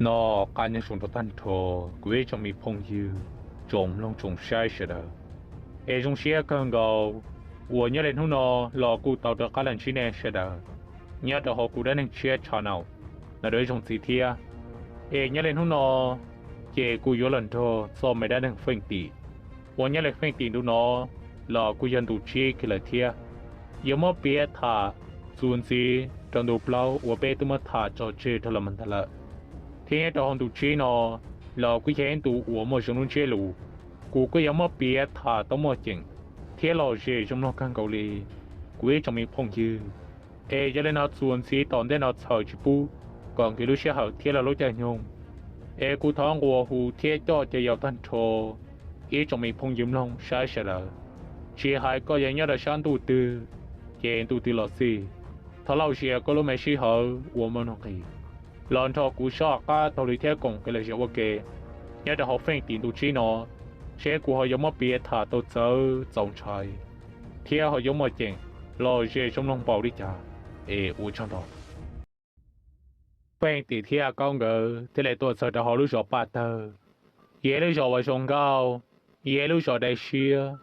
Noj qab nyob zoo rau tag nrho kuv ib tsoom me phooj ywg, tsoom mloog tsoom saib sawv daws. Es zoo siab kawg nkaus uas nyob li hnub no los kuj tau rov qab los ntsib nej sawv daws nyob rau hauv kuv dab neeg tshiab channel no dua ib zaug ntxiv thiab. Es nyob li hnub no ces kuv yuav los nrog txoj me dab neeg feej tim uas nyob li feej tim ntu no los kuj yog ntu tsib kiag lawm thiab. Yuav muab piav tham txuas ntxiv rau ntu plaub uas peb twb muab tham tso tseg rau los mus ntag lawm, thiab nyob rau hauv ntu tsib no los kuj yog ib ntu uas muaj zoo lub ntsiab lus, kuv kuj yuav muab piav tham tau muaj ceem thiab lom zem zoo mloog kawg nkaus li kuv ib tsoom me phooj ywg. Es yog li no txuas ntxiv tom ntej no txhawm tsis pub kom nkim lub sij hawm thiab lub caij nyoog, es kuv thov nquas hu thiab coj caw yaus tag nrho ib tsoom me phooj ywg mloog saib sawv daws, tsis hais koj yog nyob rau sab ntuj twg, ces ntuj twg los xij, thov lauj zias koj lub me sij hawm uas muaj nuj nqis los nrog kuv soj qab taug li thiab koom kev lom zem ua ke nyob rau hauv feej tim ntu tsib no, seb kuv ho yuav muab piav tham tau txawv txaus ntshai thiab ho yuav muaj ceem lom zem zoo mloog npaum li cas. Es ua tsaug ntau. Feej tim thiab Kaub nkawd thiaj li tuaj txog rau hauv lub zos Paj Tawg. Yog ib lub zos uas zoo nkauj, yog ib lub zos dai siab,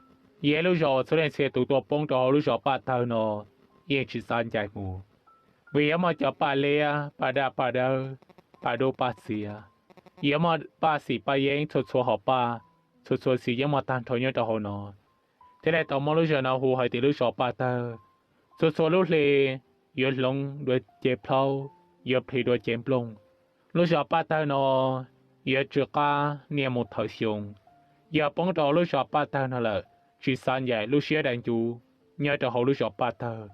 yog ib lub zos uas txhua leej txhia tus tuaj poob rau hauv lub zos Paj Tawg no yeej tsis xav ncaim mus, vim yuav muaj cov paj liab, paj daj paj dawb, paj dub paj txiav, yuav muaj paj xim paj yeeb txhua txhua hom paj, txhua txhua xim yeej muaj tag nrho nyob rau hauv no, thiaj li tau muab lub zos no hu hais tias lub zos Paj Tawg. Txhua txhua lub hli yuav hloov dua cev plhaub, yuav plhis dua cev nplooj. Lub zos Paj Tawg no yuav tsw qab niaj mus thawm xyoo. Yog poob rau lub zos Paj Tawg no lawm, tsis xav ncaim lub siab dai ncuv nyob rau hauv lub zos Paj Tawg.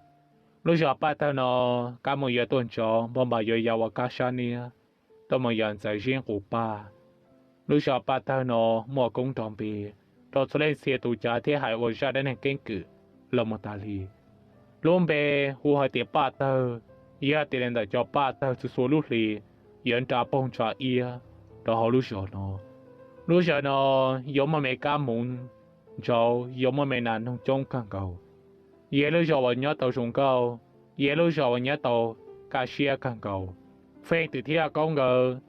Lub zos Paj Tawg no kab moos yuav tuaj ntsauv, npauj npas yuav ya ua kab sab niab, tuaj mus yos ntxaws zib nqus paj. Lub zos Paj Tawg no muaj koob nrov npe rau txhua leej txhia tus cav thiab hais ua zaj dab neeg keeb kwm los mus tas li. Lub npe hu hais tias Paj Tawg, yog tias li ntawm cov paj tawg txhua txhua lub hli yuav nra paug ntsa iab rau hauv lub zos no. Lub zos no yuav muaj me kab moov ntsauv, yuav muaj me nas noog coob kawg nkaus. Yog lub zos uas nyob tau zoo nkauj, yog lub zos uas nyob tau kaj siab kawg nkaus. Feej Tim thiab Kaub nkawd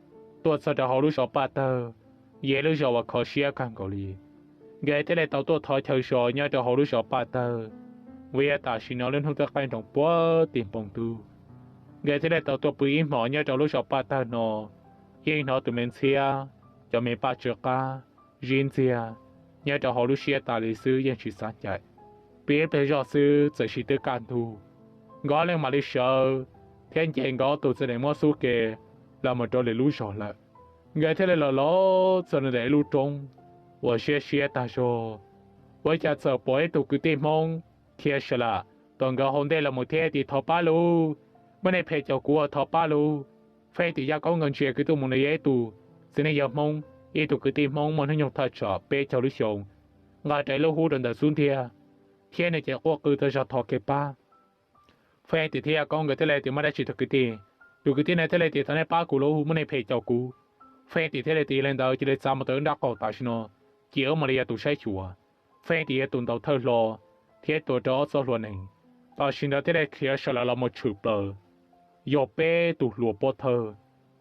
tuaj txog rau hauv lub zos Paj Tawg, yog lub zos uas kho siab kawg nkaus li. Nkawd thiaj li tau tuaj thov chaw so nyob rau hauv lub zos Paj Tawg, vim yog tam sim no lub hnub twb qaij nroos puag tim npoo ntuj. Nkawd thiaj li tau tuaj pw ib hmos nyob rau lub zos Paj Tawg no, yeej hnov tus me ntxhiab cov me paj tsw qab zib ntxiag nyob rau hauv lub siab tas li xwb yeej tsis xav ncaim. Pw ib pliag zog xwb txawm sis twb kaj ntug, nkawd ob leeg mam li sawv thiab nce nkawd ob tug txiv nees muab xub ke los mus rau lwm lub zos lawm. Nkawd thiaj li los los txog ntawm ib lub roob uas siab siab tag zog, ua cas txawm pom ib tug kwv tij Hmoob khiav saw lam tom nkawd hauv ntej los mus thiab tias, Thov pab lauj, muab nej phem caum kuv, thov pab lauj. Feej Tim thiab Kaub nkawd ntsia kiag tuaj mus no yog ib tug txiv neej yawg Hmoob, ib tug kwv tij Hmoob muaj hnub nyoog thaj tsam peb caug lub xyoo, nqa rawv ib lub hub rau ntawm xub ntiag, thiab nws ces quaj qw tag zog thov kev pab. Feej Tim thiab Kaub nkawd thiaj li tias, Muaj dab tsi tus kwv tij? Tus kwv tij no thiaj li tias, Thov nej pab kuv lauj, muab nej phem caum kuv. Feej Tim thiaj li tias, Yog li ntawd cia li txav mus tau wb nraub qaum tam sim no, cia wb mam li yog tus saib xyuas. Feej Tim yog tus ntaus thawj hlo thiab tua rau ob txoj hlua nees. Tam sim ntawd thiaj li khiav saw lam los mus tshwm plaws yog peb tus hluas pov thawj,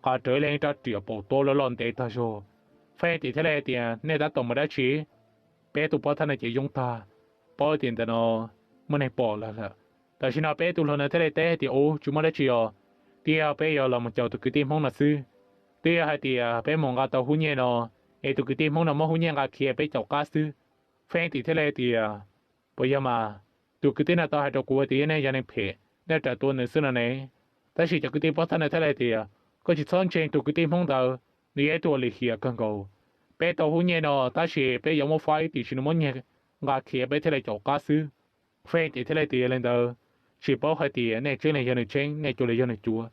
nqa rawv ib leeg rab riam paum tuab loj loj ntev tag zog. Feej Tim thiaj li tias, Nej tab tom mus dab tsi? Peb tus pov thawj no ces yoob tag, paub tias ntawm no muaj neeg pom lawm lawm. Tam sim no peb tus hluas no thiaj li teb hais tias, Ub, tsis muaj dab tsi os, twb yog peb yuav los mus caum tus kwv tij Hmoob no xwb. Twb yog hais tias peb mus nqa tau hub nyiaj no, es tus kwv tij Hmoob no muab hub nyiaj nqa khiav peb caum qab xwb. Feej Tim thiaj li tias, Puas yog mas? Tus kwv tij no tau hais rau kuv tias yog nej yog neeg phem, nej ras tua nws xwb no ne. Tab sis cov kwv tij pov thawj no thiaj li tias, Koj tsis txhob ntseeg tus kwv tij Hmoob ntawd, nws yog ib tug lim hiam kawg nkaus. Peb tau hub nyiaj no tab sis peb yuav muab faib tiam sis nws muab nyiag nqa khiav peb thiaj li caum qab xwb. Feej Tim thiaj li tias, Yog li ntawd, tsis paub hais tias nej tseeb li yog nws tseeb, nej cuav li yog nws cuav.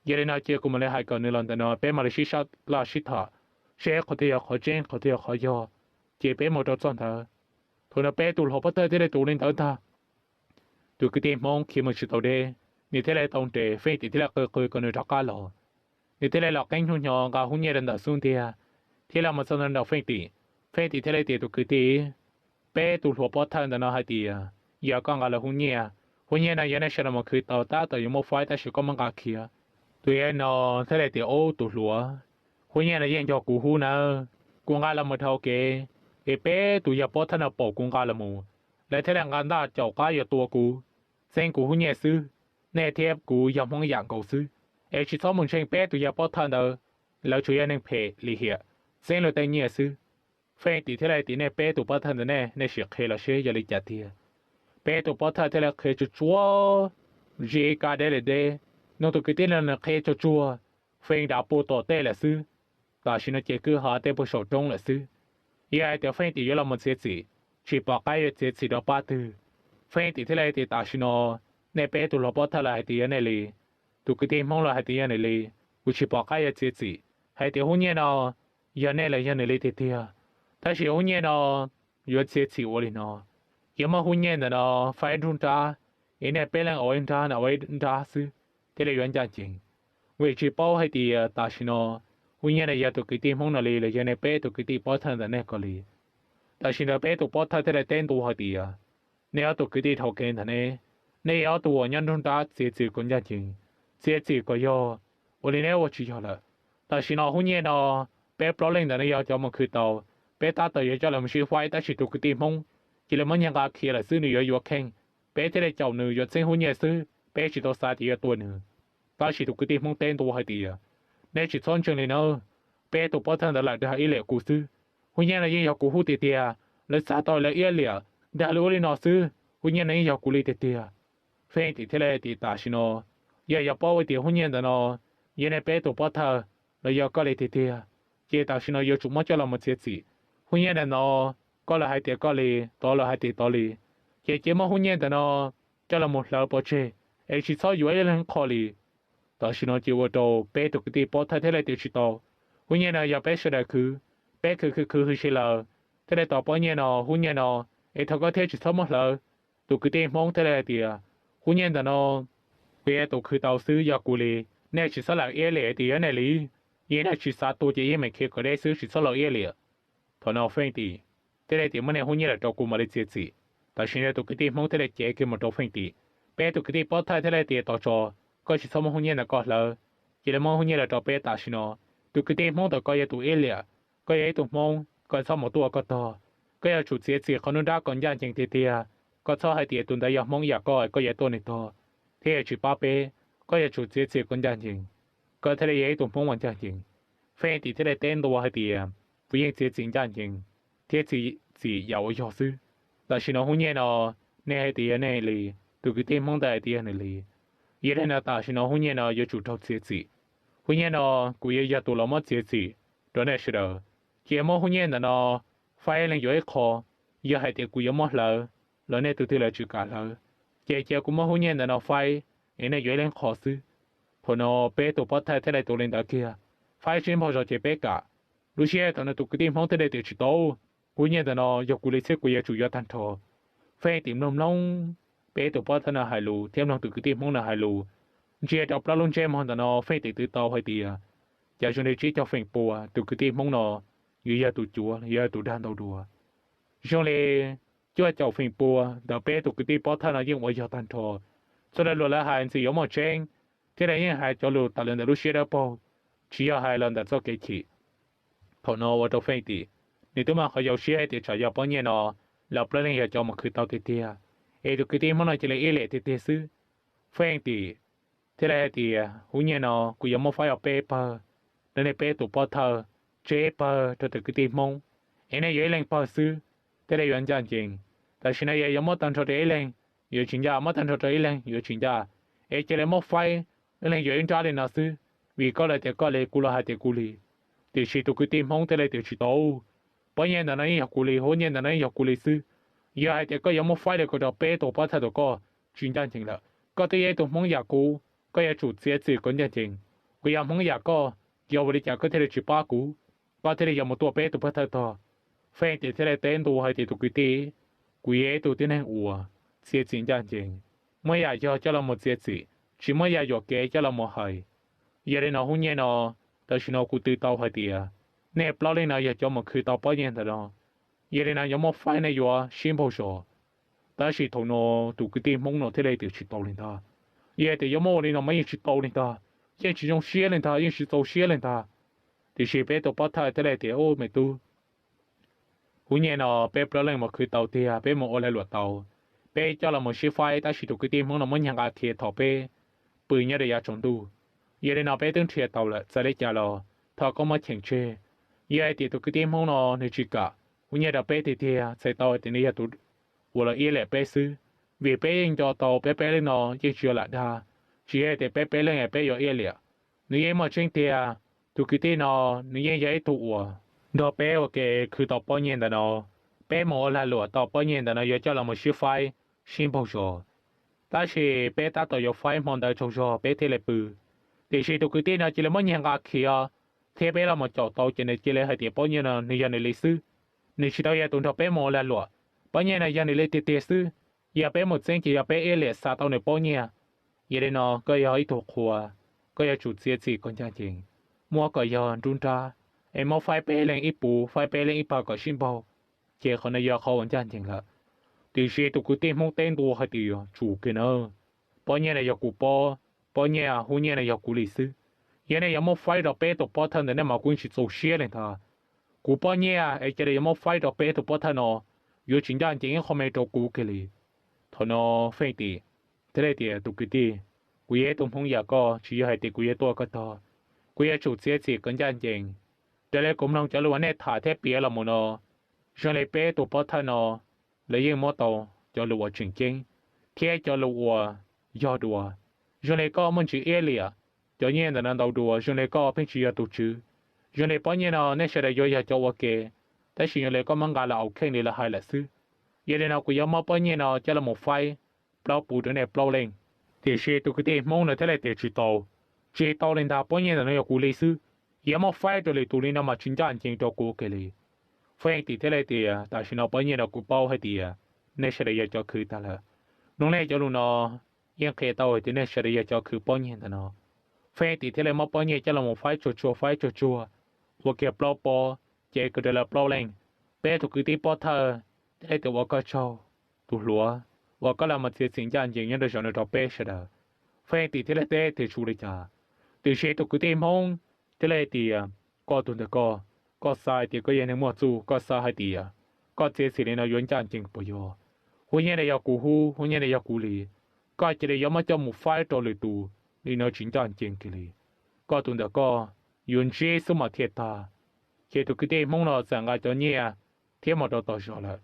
Yog li no cia kuv mam li hais kom nws los ntawm no peb mam li sib sab laj sib tham, seb qhov twg yog qhov tseeb qhov twg yog qhov yog, ces peb mus rau txoj ntawd. Thaum no peb tus hluas pov thawj thiaj li tus li ntawd ntag. Tus kwv tij Hmoob khiav mus tsis tau deb, nws thiaj li tau nres, Feej Tim thiaj li qw qw kom nws rov qab los. Nws thiaj li los qeeb hnub hnyo nqa hub nyiaj rau ntawm xub ntiag thiab los mus txog nraum Feej Tim. Feej Tim thiaj li tias, Tus kwv tij, peb tus hluas pov thawj ntawm no hais tias yog koj nqa lawv hub nyiaj, hub nyiaj no yog nej sawv daws mus khwv tau tab tom yuav muab faib tab sis koj muab nqa khiav. Tus yawg no thiaj li tias, Ub, tus hluas, Hub Nyiaj no yeej yog kuv hub nawb. Kuv nqa los mus dhau kev, es peb tus yawg pov thawj no pom kuv nqa los mus, lawv thiaj li nqa ntaj caum qab yuav tua kuv, txeeb kuv Hub Nyiaj xwb. Nej thiab kuv yog Hmoob yam nkaus xwb, es tsis txhob mus ntseeg peb tus yawg pov thawj ntawd, lawv tsuas yog neeg phem lim hiam, txeeb luag tej nyiaj xwb. Feej Tim thiaj li tias nej peb tus pov thawj ntawm nej, nej sim qhia los seb yog li cas tiag. Peb tus pov thawj thiaj li qhia tsuag tsuag, zis kab deb li deb, nws tus kwv tij no nws qhia tsuag tsuag, feej dav pua tom tej lawm xwb. Tam sim no ces kwj ha tej puag saum roob lawm xwb. Yog hais tias Feej Tim yuav los mus txiav txim, tsis pom qab yuav txiav txim rau pab twg. Feej Tim thiaj li tias tam sim no nej peb tus hlob pov thawj los hais tias yog nej li, tus kwv tij Hmoob los hais tias yog nws li, kuv tsis pom qab yuav txiav txim hais tias Hub Nyiaj no yog nej los yog nws li tiag tiag. Tab sis Hub Nyiaj no yuav txiav txim ua li no, yuav muab Hub Nyiaj ntawm no faib nruab nrab, es nej peb leeg ua ib nrab, nws ua ib nrab xwb, thiaj li yuav ncaj ncees. Vim tsis paub hais tias tam sim no Hub Nyiaj no yog tus kwv tij Hmoob no li los yog nej peb tus kwv tij pov thawj ntawm nej ko li. Tam sim ntawd peb tus pov thawj thiaj li teb ntua hais tias nej ob tug kwv tij dhau kev ntawm ne, nej yog ob tug uas nyob nruab nrab txiav txim kom ncaj ncees, txiav txim kom yog, ua li neb ua tsis yog lawm. Tam sim no Hub Nyiaj no, peb plaub leeg ntawm no yog cov mus khwv tau, peb tab tom yuav coj los mus sib faib tab sis tus kwv tij Hmoob cia li muab nyiag nqa khiav lawm xwb, nws yuav yuav kheej, peb thiaj li caum nws yuav txeeb Hub Nyiaj xwb, peb tsis tau xav tias yuav tua nws. Tab sis tus kwv tij Hmoob teb ntua hais tias nej tsis txhob ntseeg li na, peb tus pov thawj ntawd lam dag iab liam kuv xwb. Hub Nyiaj no yeej yog kuv hub tiag tiag, lawv xav tau lawv iab liam, dag li ua li no xwb, Hub Nyiaj no yeej yog kuv li tiag tiag. Feej Tim thiaj li tias tam sim no yog yuav paub hais tias Hub Nyiaj ntawm no yog nej peb tus pov thawj los yog koj li tiag tiag, ces tam sim no yuav tsum muab coj los mus txiav txim. Hub Nyiaj ntawm no, koj los hais tias koj li, tod los hais tias tod li, ces cia muab Hub Nyiaj ntawm no coj los mus hlawv pov tseg, es tsis txhob yuav ib leeg qho li. Tam sim no ces ua rau peb tus kwv tij pov thawj thiaj li tias tsis tau. Hub Nyiaj no yog peb sawv daws khwv, peb khwv khwv khwv hwj si lawm, thiaj li tau poj nyiaj no, Hub Nyiaj no, es thov koj thiab tsis txhob muab hlawv. Tus kwv tij Hmoob thiaj li hais tias Hub Nyiaj ntawm no, kuv yog tus khwv tau xwb, yog kuv li, nej tsis txhob lam iab liam tias yog nej li, yeej nej tsis xav tua ces yeej meem khiav kom deb xwb, tsis txhob los iab liam. Thaum no Feej Tim thiaj li tias muab niag Hub Nyiaj lawm rau kuv mam li txiav txim. Tam sim no tus kwv tij Hmoob thiaj li cev kiag mus rau Feej Tim. Peb tus kwv tij pov thawj thiaj li tias tos tso, koj tsis txhob muab Hub Nyiaj ntawm koj hlawv, cia li muab Hub Nyiaj lawm rau peb tam sim no. Tus kwv tij Hmoob ntawm koj yog tus iab liam, koj yog ib tug Hmoob koj txhob mus tuaj koj tog, koj yuav tsum txiav txim qhov nruab nrab kom ncaj ncees tiag tiag. Koj txhob hais tias tus ntawd yog Hmoob yam koj koj yuav tuaj nws tog thiab yuav tsis pab peb, koj yuav tsum txiav txim kom ncaj ncees, koj thiaj li yog ib tug Hmoob uas ncaj ncees. Feej Tim thiaj li teb ntua hais tias kuv yeej txiav txim ncaj ncees thiab txiav txim yam uas yog xwb. Tam sim no Hub Nyiaj no, nej hais tias yog nej li, tus kwv tij Hmoob ntawd hais tias yog nws li, yog li no tam sim no Hub Nyiaj no yuav tsum raug txiav txim. Hub Nyiaj no, kuv yuav yog tus los muab txiav txim rau nej sawv daws. Cia muab Hub Nyiaj ntawm no faib leej yuav ib qho, yog hais tias kuv yuav muab hlawv los nej tus twg los tsis kam hlawv, ces cia kuv muab Hub Nyiaj ntawm no faib, es nej yuav ib leej qho xwb. Thaum no peb tus pov thawj thiaj li tus li ntawd kiag, faib sib npaug zog ces peb kam. Lub sij hawm thaum no tus kwv tij Hmoob thiaj li tias tsis tau, Hub Nyiaj ntawm no yog kuv li xwb, kuv yuav tsum yuav tag nrho. Feej Tim mloog mloog peb tus pov thawj no hais lus thiab mloog tus kwv tij Hmoob no hais lus, ntsia rau plaub lub ntsej muag ntawm no Feej Tim twv tau hais tias cas zoo li tsib caug feem pua tus kwv tij Hmoob no yuav yog tus cuav, yog tus dag ntau dua. Zoo li cuaj caum feem pua ntawm peb tus kwv tij pov thawj no yeej ua yog tag nrho. Txhua lo lus lawv hais ntxim yuav muaj tseeb, thiab lawv yeej hais cov lus tas li ntawm lub siab dawb paug, tsis yog hais los ntawm txoj kev chim. Thaum no ua rau Feej Tim, nws twb muaj qhov yau siab hais tias tsam yog poj nyiaj no lawv plaub leej yog cov mus khwv tau tiag tiag, es tus kwv tij Hmoob no cia li ib liam tiag tiag xwb. Feej Tim thiaj li hais tias Hub Nyiaj no kuv yuav muab faib ob peb pawg, rau nej peb tus pov thawj, tseb pawg rau tus kwv tij Hmoob, es nej yuav ib leeg pawg xwb, thiaj li yuav ncaj ncees. Tam sim no yog yuav muab tag nrho rau ib leeg, yuav tsis ncaj, muab tag nrho rau ib leeg yuav tsis ncaj, es cia li muab faib, ib leeg yuav ib nrab li no xwb, vim koj los tias koj li, kuv los hais tias kuv li. Tiam sis tus kwv tij Hmoob thiaj li tias tsis tau, poj nyiaj ntawm no yeej yog kuv li, Hub Nyiaj ntawm no yeej yog kuv li xwb. Yog hais tias koj yuav muab faib li ko rau peb tus pov thawj tus koj tsis ncaj ncees lawm, koj twb yog ib tug Hmoob yam kuv, koj yuav tsum txiav txim kom ncaj ncees. Kuv yog Hmoob yam koj, yog ua li cas koj thiaj li tsis pab kuv, koj thiaj li yuav mus tuaj peb tus pov thawj tog? Feej Tim thiaj li teb ntua hais tias tus kwv tij, kuv yog ib tug tib neeg uas txiav txim ncaj ncees, muaj yam yog coj los mus txiav txim, tsis muaj yam yuam kev coj los mus hais. Yog li no Hub Nyiaj no, tam sim no kuv twv tau hais tias nej plaub leej no yog cov mus khwv tau poj nyiaj ntawm no, yog li no yuav muab faib nej yuav sib npaug zos. Tab sis thaum no tus kwv tij Hmoob no thiaj li tias tsis tau li ntag. Yog tias yuav muab ua li no mas yeej tsis tau li ntag, yeej tsis zoo siab li ntag, yeej tsis txaus siab li ntag. Tiam sis peb tus pov thawj thiaj li tias, Ub me tub, hub nyiaj no peb plaub leej mus khwv tau tiag, peb mus ua lag luam tau, peb coj los mus sib faib, tab sis tus kwv tij Hmoob no muab nyiag nqa khiav thaum peb pw nyob rau yav tsaus ntuj. Yog li no peb twb nrhiav tau lawm, txawm li cas los thov koj muab cheem tseg. Yog hais tias tus kwv tij Hmoob no nws tsis kam hub nyiaj rau peb tiag tiag, txhais tau hais tias nws yog tus uas los iab liam peb xwb, vim peb yeej nco tau peb peb leej no yeej tsis yog lam dag, tsis yog hais tias peb peb leej es peb yuav iab liam. Nws yeej muaj tseeb tiag, tus kwv tij no nws yeej yog ib tug uas nrog peb ua ke khwv tau pob nyiaj ntawm no. Peb mus ua lag luam tau pob nyiaj ntawm no yuav coj los mus sib faib, sib npaug zos. Tab sis peb tab tom yuav faib hmo ntawd tsaug zog peb thiaj li pw. Tiam sis tus kwv tij no cia li muab nyiag nqa khiav, thiab peb los mus caum tau ces nws cia li hais tias pob nyiaj no nws yog nws li xwb, nws tsis tau yog tus nrog peb mus ua lag luam. Pob nyiaj no yog nws li tiag tiag xwb, yog peb mus txeeb ces yog peb iab liam xa tau nws pob nyiaj. Yog li no koj yog ib tug qhua, koj yuav tsum txiav txim kom ncaj ncees, muab kom yog nruab nrab, es muab faib peb leeg ib puv, faib peb leej ib pawg kom sib npaug, ces qhov no yog qhov uas ncaj ncees lawm. Tiam sis tus kwv tij Hmoob teb ntua hais tias, Tsum kiag na, pob nyiaj no yog kuv pob, pob nyiaj hub nyiaj no yog kuv li xwb. Yog nej yuav muab faib rau peb tus pov thawj ntawm nej mas kuv yeej tsis txaus siab li ntag. Kuv pob nyiaj es cia li yuav muab faib rau peb tus pov thawj no, yuav tsis ncaj ncees ib qho me rau kuv kiag li. Thaum no Feej Tim thiaj li tias, Tus kwv tij, kuv yog ib tug Hmoob yam koj, tsis yog hais tias kuv yuav tuaj koj tog, kuv yuav tsum txiav txim kom ncaj ncees. Raws li kuv mloog cov lus uas nej tham thiab piav los mus no, zoo li peb tus pov thawj no lawv yeej muab tau cov lus uas tseem ceeb thiab cov lus uas yog dua. Zoo li koj muaj ntsis iab liam, cov nyiaj ntawm no ntau dua, zoo li koj pheej tsis yog tus tswv. Zoo li pob nyiaj no nej sawv daws yuav yog cov ua ke, tab sis zoo li koj muab nqa los ua kheej li lawv hais lawm xwb. Yog li no kuv yuav muab pob nyiaj no coj los mus faib plaub puv rau nej plaub leej. Tiam sis tus kwv tij Hmoob no thiaj li tias, Tsis tau, tsis tau li ntag, pob nyiaj ntawm no yog kuv li xwb, yuav muab faib rau lwm tus li no mas tsis ncaj ncees rau kuv kiag li. Feej Tim thiaj li tias, Tam sim no pob nyiaj no kuv paub hais tias nej sawv daws yog cov khwv tag lawm. Mloog nej cov lus no yeej qhia tau hais tias nej sawv daws yog cov khwv pob nyiaj ntawm no. Feej Tim thiaj li muab pob nyiaj coj los mus faib tsuag tsuag, faib tsuag tsuag, ua kiag plaub pob, ces kawg rau lawv plaub leej. Peb tus kwv tij pov thawj thiaj li tias, Ua koj tsaug tus hluas, uas koj los mus txiav txim ncaj ncees nyob rau zaum no rau peb sawv daws. Feej Tim thiaj li teb tias, Tsis ua li cas. Tiam sis tus kwv tij Hmoob thiaj li tias, Koj tus ntawm koj, koj xav hais tias koj yog neeg muaj txuj, koj xav hais tias koj txiav txim li no yuav ncaj ncees puas yog? Hub nyiaj no yog kuv hub, hub nyiaj no yog kuv li, koj cia li yuav muab coj mus faib rau lwm tus li no tsis ncaj ncees kiag li. Koj tus ntawm koj yuav ntsib xwb mas thiaj tag. Ces tus kwv tij Hmoob no txawm nqa cov nyiaj thiab mus rau tom zos lawm.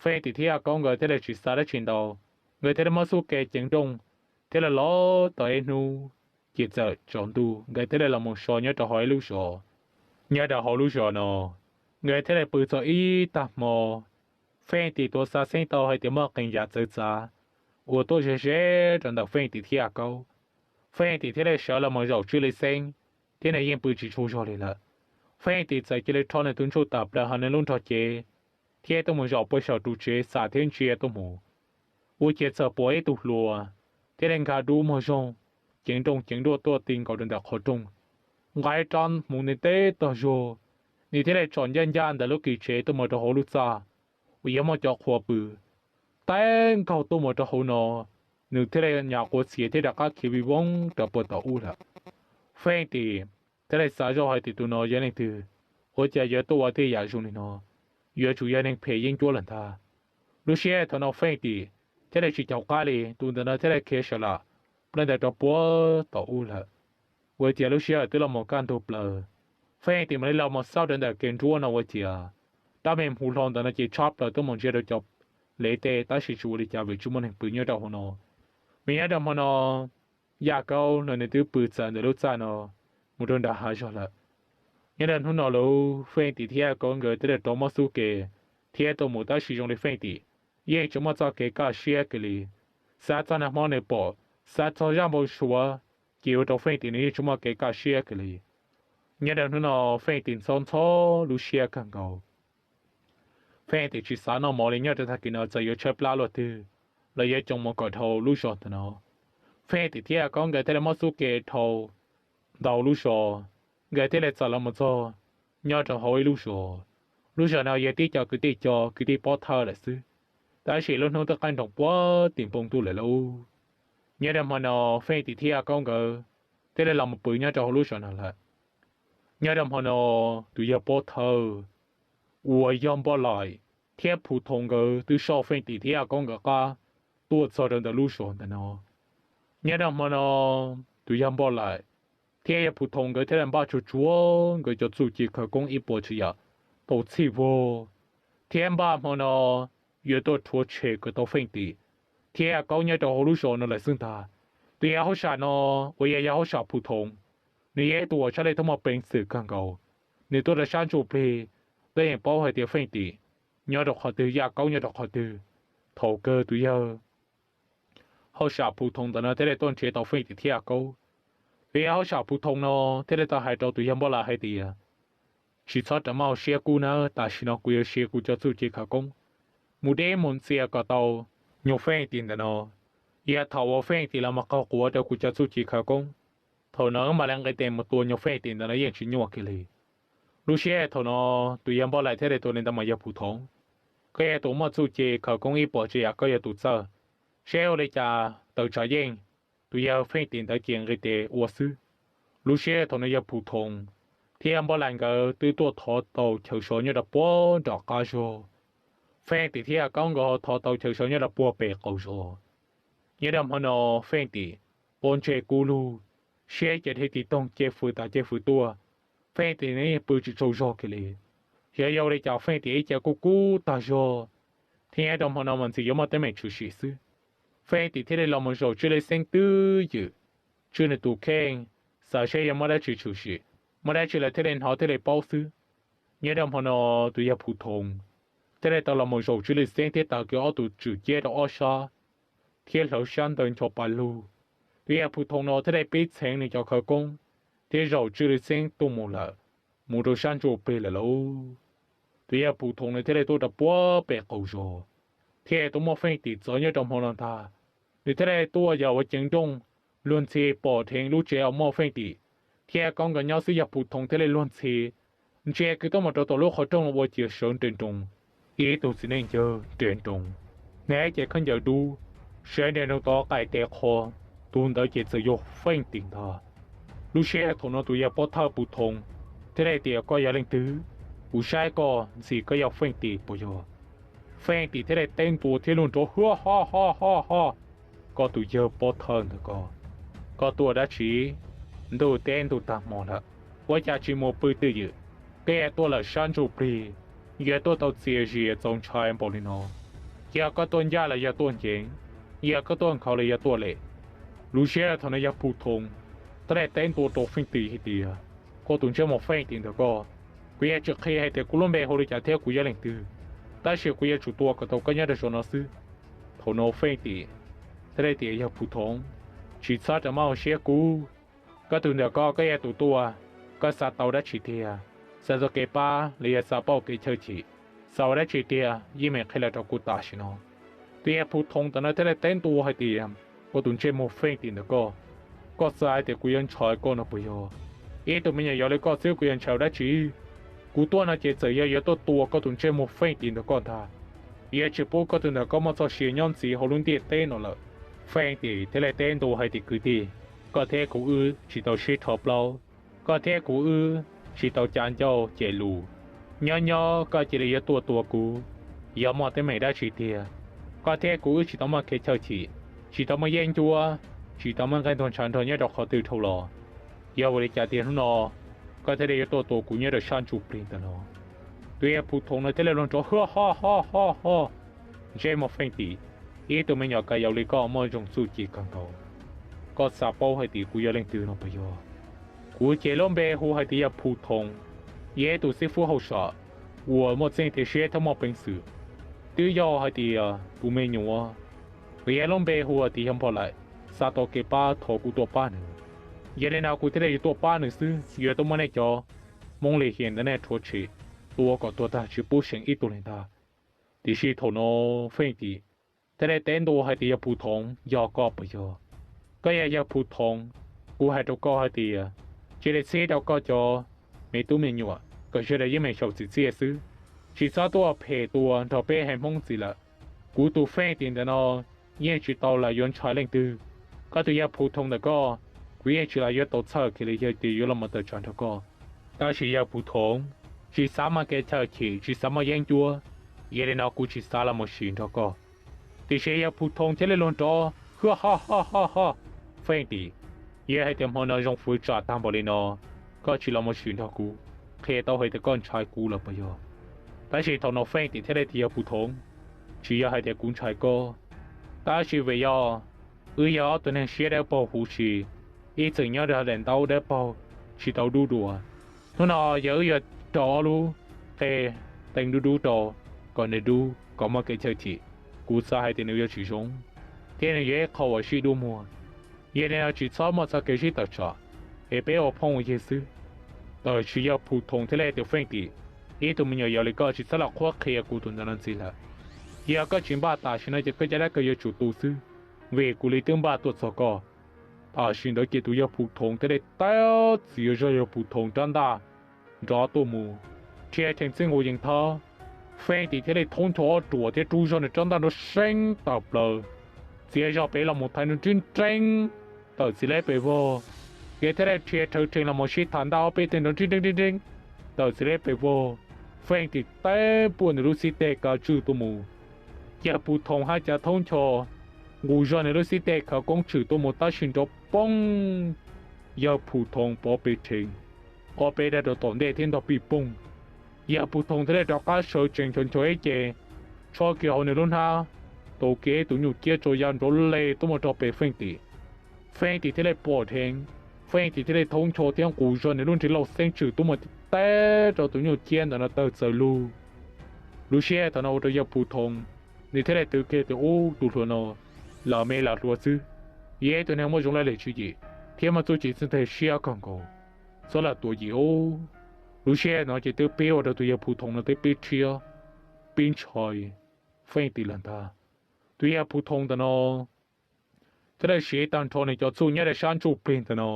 Feej Tim thiab Yaj Kaub nkawd thiaj li tsis xav dab tsi ntau, nkawd thiaj li muab xub ke ceev nrooj thiab los los tau ib hnub, ces txawm tsaus ntuj nkawd thiaj li los mus so nyob rau hauv ib lub zos. Nyob rau hauv lub zos no, nkawd thiaj li pw txog ib tag hmo. Feej Tim tuav xav xeeb tau hais tias muaj qee yam txawv txav uas tuaj ze ze rau ntawm Feej Tim thiab Yaj Kaub. Feej Tim thiaj li sawv los mus zaum tswb li xeeb, thiab nws yeej pw tsis tsaug zog li lawm. Feej Tim txawm cia li rho nws tus ntsuj tas plaws hauv nws lub nrog cev thiab tuaj mus zaum puag saum ru tsev xam thiab ntsia tuaj mus, ua ciav txawm pom ib tug hluas thiaj li nkag dub muag zog, ceev nrooj ceev nruaj tuaj ti nkaus rau ntawm qhov rooj, nqa ib rab hmuv ntev ntev tog zog. Nws thiaj li tsom ncaj ncaj ntawm lub kis tsev tuaj mus rau hauv lub txaj uas yuav muaj cov qhua pw. Tib nkaug tuaj mus rau hauv no, nws thiaj li nyas quav txhiav thiab rov qab khiav vij voog rau puag tom ub lawm. Feej Tim thiaj li xav zoj hais tias tus no yog leej twg, ua cas yuav tuaj ua tej yam zoo li no, yuav tsum yog neeg phem yeeb ncuab lawm ntag. Lub sij hawm thaum no Feej Tim thiaj li tsis caum qab li, tus ntawm no thiaj li khiav sawv lam plab ntawd rau puag tom ub lawm. Ua ciav lub sij hawm twb los mus kaj ntug plaws, Feej Tim mam li los mus xauj rau ntawm kev nruab no ua ciav dab me hmuv hlau ntawm no ces tshab plaws tuaj mus ntsia rau cov lev tej, tab sis tsis ua li cas vim tsis muaj neeg pw nyob rau hauv no. Mas nyob rau hmo no, Yaj Kaub los nws twb pw txawm ntawm lub txaj no mus rau nram hav zog lawm. Nyob rau hnub no lub Feej Tim thiab Yaj Kaub nkawd twb rov muab xub ke thiab tuaj mus, tab sis zoo li Feej Tim yeej tsis muaj txoj kev kaj siab kiag li. Xav txog nag hmo nws pom, xav txog zaj npau suav, ces ua rau Feej Tim nws yeej tsis muaj kev kaj siab kiag li. Nyob rau hnub no Feej Tim ntxhov ntxhov lub siab kawg nkaus. Feej Tim tsis xav noj mov li, nyob rau tag kis no txawm yuav tshaib plab luaj twg los yuav coj mus kom dhau lub zos ntawm no. Feej Tim thiab Yaj Kaub nkawd thiaj li muab xub ke dhau ntau lub zos, nkawd thiaj li txawm los mus txog nyob rau hauv ib lub zos. Lub zos no yog tib co kwv tij co kwv tij pov thawj lawm xwb, tab sis lub hnub twb qaij nroos puag tim npoo ntuj lawm lauj. Nyob rau hmo no Feej Tim thiab Yaj Kaub nkawd thiaj li los mus pw nyob rau hauv lub zos no lawm. Nyob rau hmo no, tus yawg pov thawj uas yog Npoj Laim thiab Phu Thoo nkawd twb soj Feej Tim thiab Yaj Kaub nkawd qab tuaj txog rau ntawm lub zos ntawm no. Nyob rau hmo no, tus yawg Npoj Laim thiab yawg Phu Thoo nkawd thiaj li npaj tsuag tsuag nkawd cov txuj ci khawv koob ib puas tsav yam tau txhij vog, thiab npaj hmo no yuav tuaj rhuav tshem kom tau Feej Tim thiab Yaj Kaub nyob rau hauv lub zos no lawm xwb ntag. Tus yawg hauj sam no uas yog yawg hauj sam Phu Thoo, nws yog ib tug uas tshaj lij thiab muaj peev xwm kawg nkaus. Nws tuaj rau sab ntsuj plig, twb yeej paub hais tias Feej Tim nyob rau qhov twg, Yaj Kaub nyob rau qhov twg. Thaum kawg tus yawg hauj sam Phu Thoo ntawm no thiaj li tuaj nrhiav tau Feej Tim thiab Yaj Kaub. Tus yawg hauj sam Phu Thoo no thiaj li tau hais rau tus yawg Npoj Laim hais tias, tsis txhob ras maj ua siab kub nawb, tam sim no kuv yuav siv kuv cov txuj ci khawv koob mus deb mus ntxias kom tau nyuag Feej Tim ntawm no. Yog thaum uas Feej Tim los mus qaug quav rau kuv cov txuj ci khawv koob, thaum no wb mam li nqis tes mus tua nyuag Feej Tim ntawm no yeej tsis nyuaj kiag li. Lub sij hawm thaum no, tus yawg Npoj Laim thiaj li tuaj li ntawd mas, yawg Phu Thoo, koj yog tus muaj txuj ci khawv koob ib puas tsav yam, koj yog tus txawj, seb ua li cas tawm tsam yeej tus yawg Feej Tim ntawd ces nqis tes ua xwb. Lub sij hawm thaum no yawg Phu Thoo thiab yawg Npoj Laim nkawd twb tuaj thov tau chaw so nyob rau puag nram qab zos. Feej Tim thiab Yaj Kaub nkawd ho thov tau chaw so nyob rau puag pem qaum zos. Nyob rau hmo no, Feej Tim pob ntseg kub lug, siab ces dhia tig toog ces fwv tas ces fwv tuaj. Feej Tim nws yeej pw tsis tsaug zog kiag li. Xyov yog ua li cas Feej Tim ib ce kuj kub tag zog, thiab nyob rau hmo no mas ntxim yuav muaj teeb meem tshwm sim xwb. Feej Tim thiaj li los mus zaum Tswj Li Xeeb twb ywm, tswj nws tus kheej, xav seb yog muaj dab tsi tshwm sim, muaj dab tsi lawv thiaj li hnov thiaj li paub xwb. Nyob rau hmo no, tus yawg Phu Thoo thiaj li tau los mus zaum Tswj Li Xeeb thiab taws kiag ob tug tswm ciab rau ob sab, thiab hlawv sab ntawd ncho pa lug. Tus yawg Phu Thoo no thiaj li pib txheev nws cov khawv koob thiab zaum Tswj Li Xeeb tuaj mus lawm, mus rau sab ntsuj plig lawm lauj. Tus yawg Phu Thoo nws thiaj li tuaj rau puag pem qaum zos, thiaj tuaj muaj Feej Tim txov nyob rau hmo no ntag. Nws thiaj li tuaj yam ua ceev nrooj, luag ntxhi pom dheev lub tsev uas muaj Feej Tim thiab Yaj Kaub nkawd nyob xwb, yawg Phu Thoo thiaj li luag ntxhi ntsia kiag tuaj mus rau tom lub qhov rooj no ua ciav sawv nres nroos. Ib tug txiv neej ncawg nres nroos, hnav cev khaub ncaws dub, sawv nres nroos tod qaim tes qho, tus ntawd ces txawm yog Feej Tim ntag. Lub sij hawm thaum no tus yawg pov thawj Phu Thoo thiaj li tias, koj yog leej twg? Kuv saib koj ntxim koj yog Feej Tim puas yog? Feej Tim thiaj li teb ntua thiab luag nrov hwb ho ho ho ho. Koj tus yawg pov thawj ntawm koj, koj tuaj dab tsi? Ntuj teb ntuj tag hmo lawm, ua cas tsis mus pw twj ywm? Koj yuav tuaj lawm sab ntsuj plig, yuav tuaj tau txias zias txaus ntshai npaum li no. Yog koj tuaj ncaj los yog tuaj ncees, yog koj tuaj nkhaus los yog tuaj lem? Lub sij hawm thaum no yawg Phu Thoo thiaj li teb ntua rau Feej Tim hais tias, koj tus ntsej muag Feej Tim ntawm koj, kuv yuav tsis qhia hais tias kuv lub npe hu li cas thiab kuv yog leej twg, tab sis kuv yuav tsum tua kom tau koj nyob rau saum no xwb. Thaum no Feej Tim thiaj li tias, yawg Phu Thoo, tsis txhob ras maj ua siab kub. Koj tus ntawm koj, koj yog tus tuaj, koj xav tau dab tsi tiag? Xav tau kev pab los yog xav pauj kev chawj chim? Xav ua dab tsi tiag yeej meem qhia los rau kuv tam sim no. Tus yawg Phu Thoo ntawm no thiaj li teb ntua hais tias, koj tus ntsej muag Feej Tim ntawm koj, koj xav hais tias kuv yuav ntshai koj no puas yog? Ib tug me nyuam yaus li koj xwb kuv yuav ntshai ua dab tsi? Kuv tuaj no ces txawm yog yuav tuaj tua koj tus ntsej muag Feej Tim ntawm koj ntag. Yuav tsis pub koj tus ntawm koj muaj txoj sia nyob ntxiv hauv lub ntiaj teb no lawm. Feej Tim thiaj li teb ntua hais tias, kwv tij, koj thiab kuv wb tsis tau sib rho plaub, koj thiab kuv wb tsis tau cav ncauj cem lus. Nyob nyob koj cia li yuav tuaj tua kuv, yog muaj teeb meem dab tsi tiag? Koj thiab kuv wb tsis tau muaj kev chawj chim, tsis tau muaj yeeb ncuab, tsis tau muaj nqaij ntuag ntshav nrog nyob rau qhov twg dhau los. Yog ua li cas tias hnub no koj thiaj li yuav tuaj tua kuv nyob rau sab ntsuj plig ntawm no? Tus yawg Phu Thoo no thiaj li luag nrov hwb ho ho ho ho. Ntsej muag Feej Tim, ib tug me nyuam kab yaus li koj muaj zoo txuj ci kawg nkaus. Koj xav paub hais tias kuv yog leej twg no puas yog? Kuv ces lub npe hu hais tias yawg Phu Thoo, yog ib tug xib fwb hauj sam uas muaj txeej tiav siab thiab muaj peev xwm, twb yog hais tias tus me nyuam uas yog lub npe hu hais tias yawg Npoj Laim xav tau kev pab thov kuv tuaj pab nws. Yog li no kuv thiaj li yuav tuaj pab nws xwb, yuav tuaj muab nej cov Hmoob Lis Hiam ntawd nej rhuav tshem, tua kom tuag tag tsis pub seem ib tug li ntag. Tiam sis thaum no Feej Tim thiaj li teb ntua hais tias, yawg Phu Thoo, yog koj puas yog? Koj yog yawg Phu Thoo, kuv hais rau koj hais tias, cia li txhib rau koj cov me tub me nyuam kom sawv daws yeej meem xyaum txiv txiaj xwb, tsis txhob tuaj phem tua nrog peb haiv Hmoob ntxiv lawm. Kuv tus Feej Tim ntawm no yeej tsis tau lam yuav ntshai leej twg. Koj tus yawg Phu Thoo ntawm koj, kuv yeej tsis lam yuav tau txhawj kiag li yog tias yuav los mus tawm tsam nrog koj. Tab sis yawg Phu Thoov tsis xav muaj kev chaw chim, tsis xav muaj yeeb ncuab. Yog li no kuv tsis xav los mus sim nrog koj. Tiam sis yawg Phu Thoov thiaj li luag nrov hwj ho ho ho ho, Feej Tim, yog hais tias hmo no zoo fwv tsam tag npaum li no, koj tsis los mus sim nrog kuv, qhia tau hais tias koj ntshai kuv lawm puas yog? Tab sis thaum no Feej Tim thiaj li tias yawg Phu Thoov, tsis yog hais tias kuv ntshai koj, tab sis vim yog wb yog ob tug neeg siab dawb paug huv si, ib txwm nyob rau daim ntaub dawb paug tsis tau dub dua. Hnub no yog wb yuav rau ob lub qe teeb dub dub rau kom nws dub kom muaj kev chaw chim, kuv xav hais tias nws yuav tsis zoo, thiab nws yog ib qho uas sib dub muag. Yog li no tsis txhob muaj txoj kev sib tawm tsam, es peb ua phooj ua ywg xwb. Tab sis yawg Phu Thoov thiaj li tias Feej Tim, ib tug me nyuam yaus li koj tsis txhob los qhuab qhia kuv tus ntawd no ntxiv lawm. Yog koj tsis npaj tam sim no ces koj caj dab kawg yuav tsum tu xwb, vim kuv li twb npaj tuaj txog koj. Tam sim ntawd ces tus yawg Phu Thoov thiaj li tau txiav zog yawg Phu Thoov rab ntaj nrov tuaj mus, rhia rhees txij nkaus yees thab. Feej Tim thiaj li thoob ncho ob ruam thiab rub zog nws rab ntaj nrov seeb tawm plaws, txiav zog pem los mus thaiv nrov nrib nreeb tawm txiv leb pes vog. Ces thiaj li rhia rhawv rhees los mus sib tham ntaj ob peb teg nrov nrib nreeb nrib nreeb tawm txiv leb pes vog. Feej Tim teb puag nws lub xib teg kav tswj tuaj mus. Yawg Phu Thoov haj cav thoob ncho nqus zog nws lub xib teg khawv koob tshwm tuaj mus tab sis nrov poob, yawg Phu Thoov pov pes rhees, ob peb daim rau tom ntej thiab ntog pij pooj. Yawg Phu Thoov thiaj li rov qab sawv tsees ncho ncho ib ce, tsho kiag hauv nws lub hnab, tau kiag tus nyuj ciab tso ya nrov les tuaj mus rau pem Feej Tim. Feej Tim thiaj li pom dheev, Feej Tim thiaj li thoob ncho thiab nqus zog nws lub nrig lauj xeeb tshwm tuaj mus tib teb rau tus nyuj ciab ntawm no tawg txaws lug. Lub sij hawm thaum no ua rau yawg Phu Thoov, nws thiaj li twv kiag tias ub tus hluas no lam me lam hluas xwb, yog ib tug neeg muaj zoo laj lim tswv yim thiab muaj txuj ci txawj ntse siab kawg nkaus, txhob lam tuav yim ub. Lub sij hawm no ces twb pib ua rau tus yawg Phu Thoov no twb pib rhiab, pib ntshai Feej Tim lawm ntag. Tus yawg Phu Thoov ntawm no thiaj li siv tag nrho nws cov txuj nyob rau sab ntsuj plig ntawm no,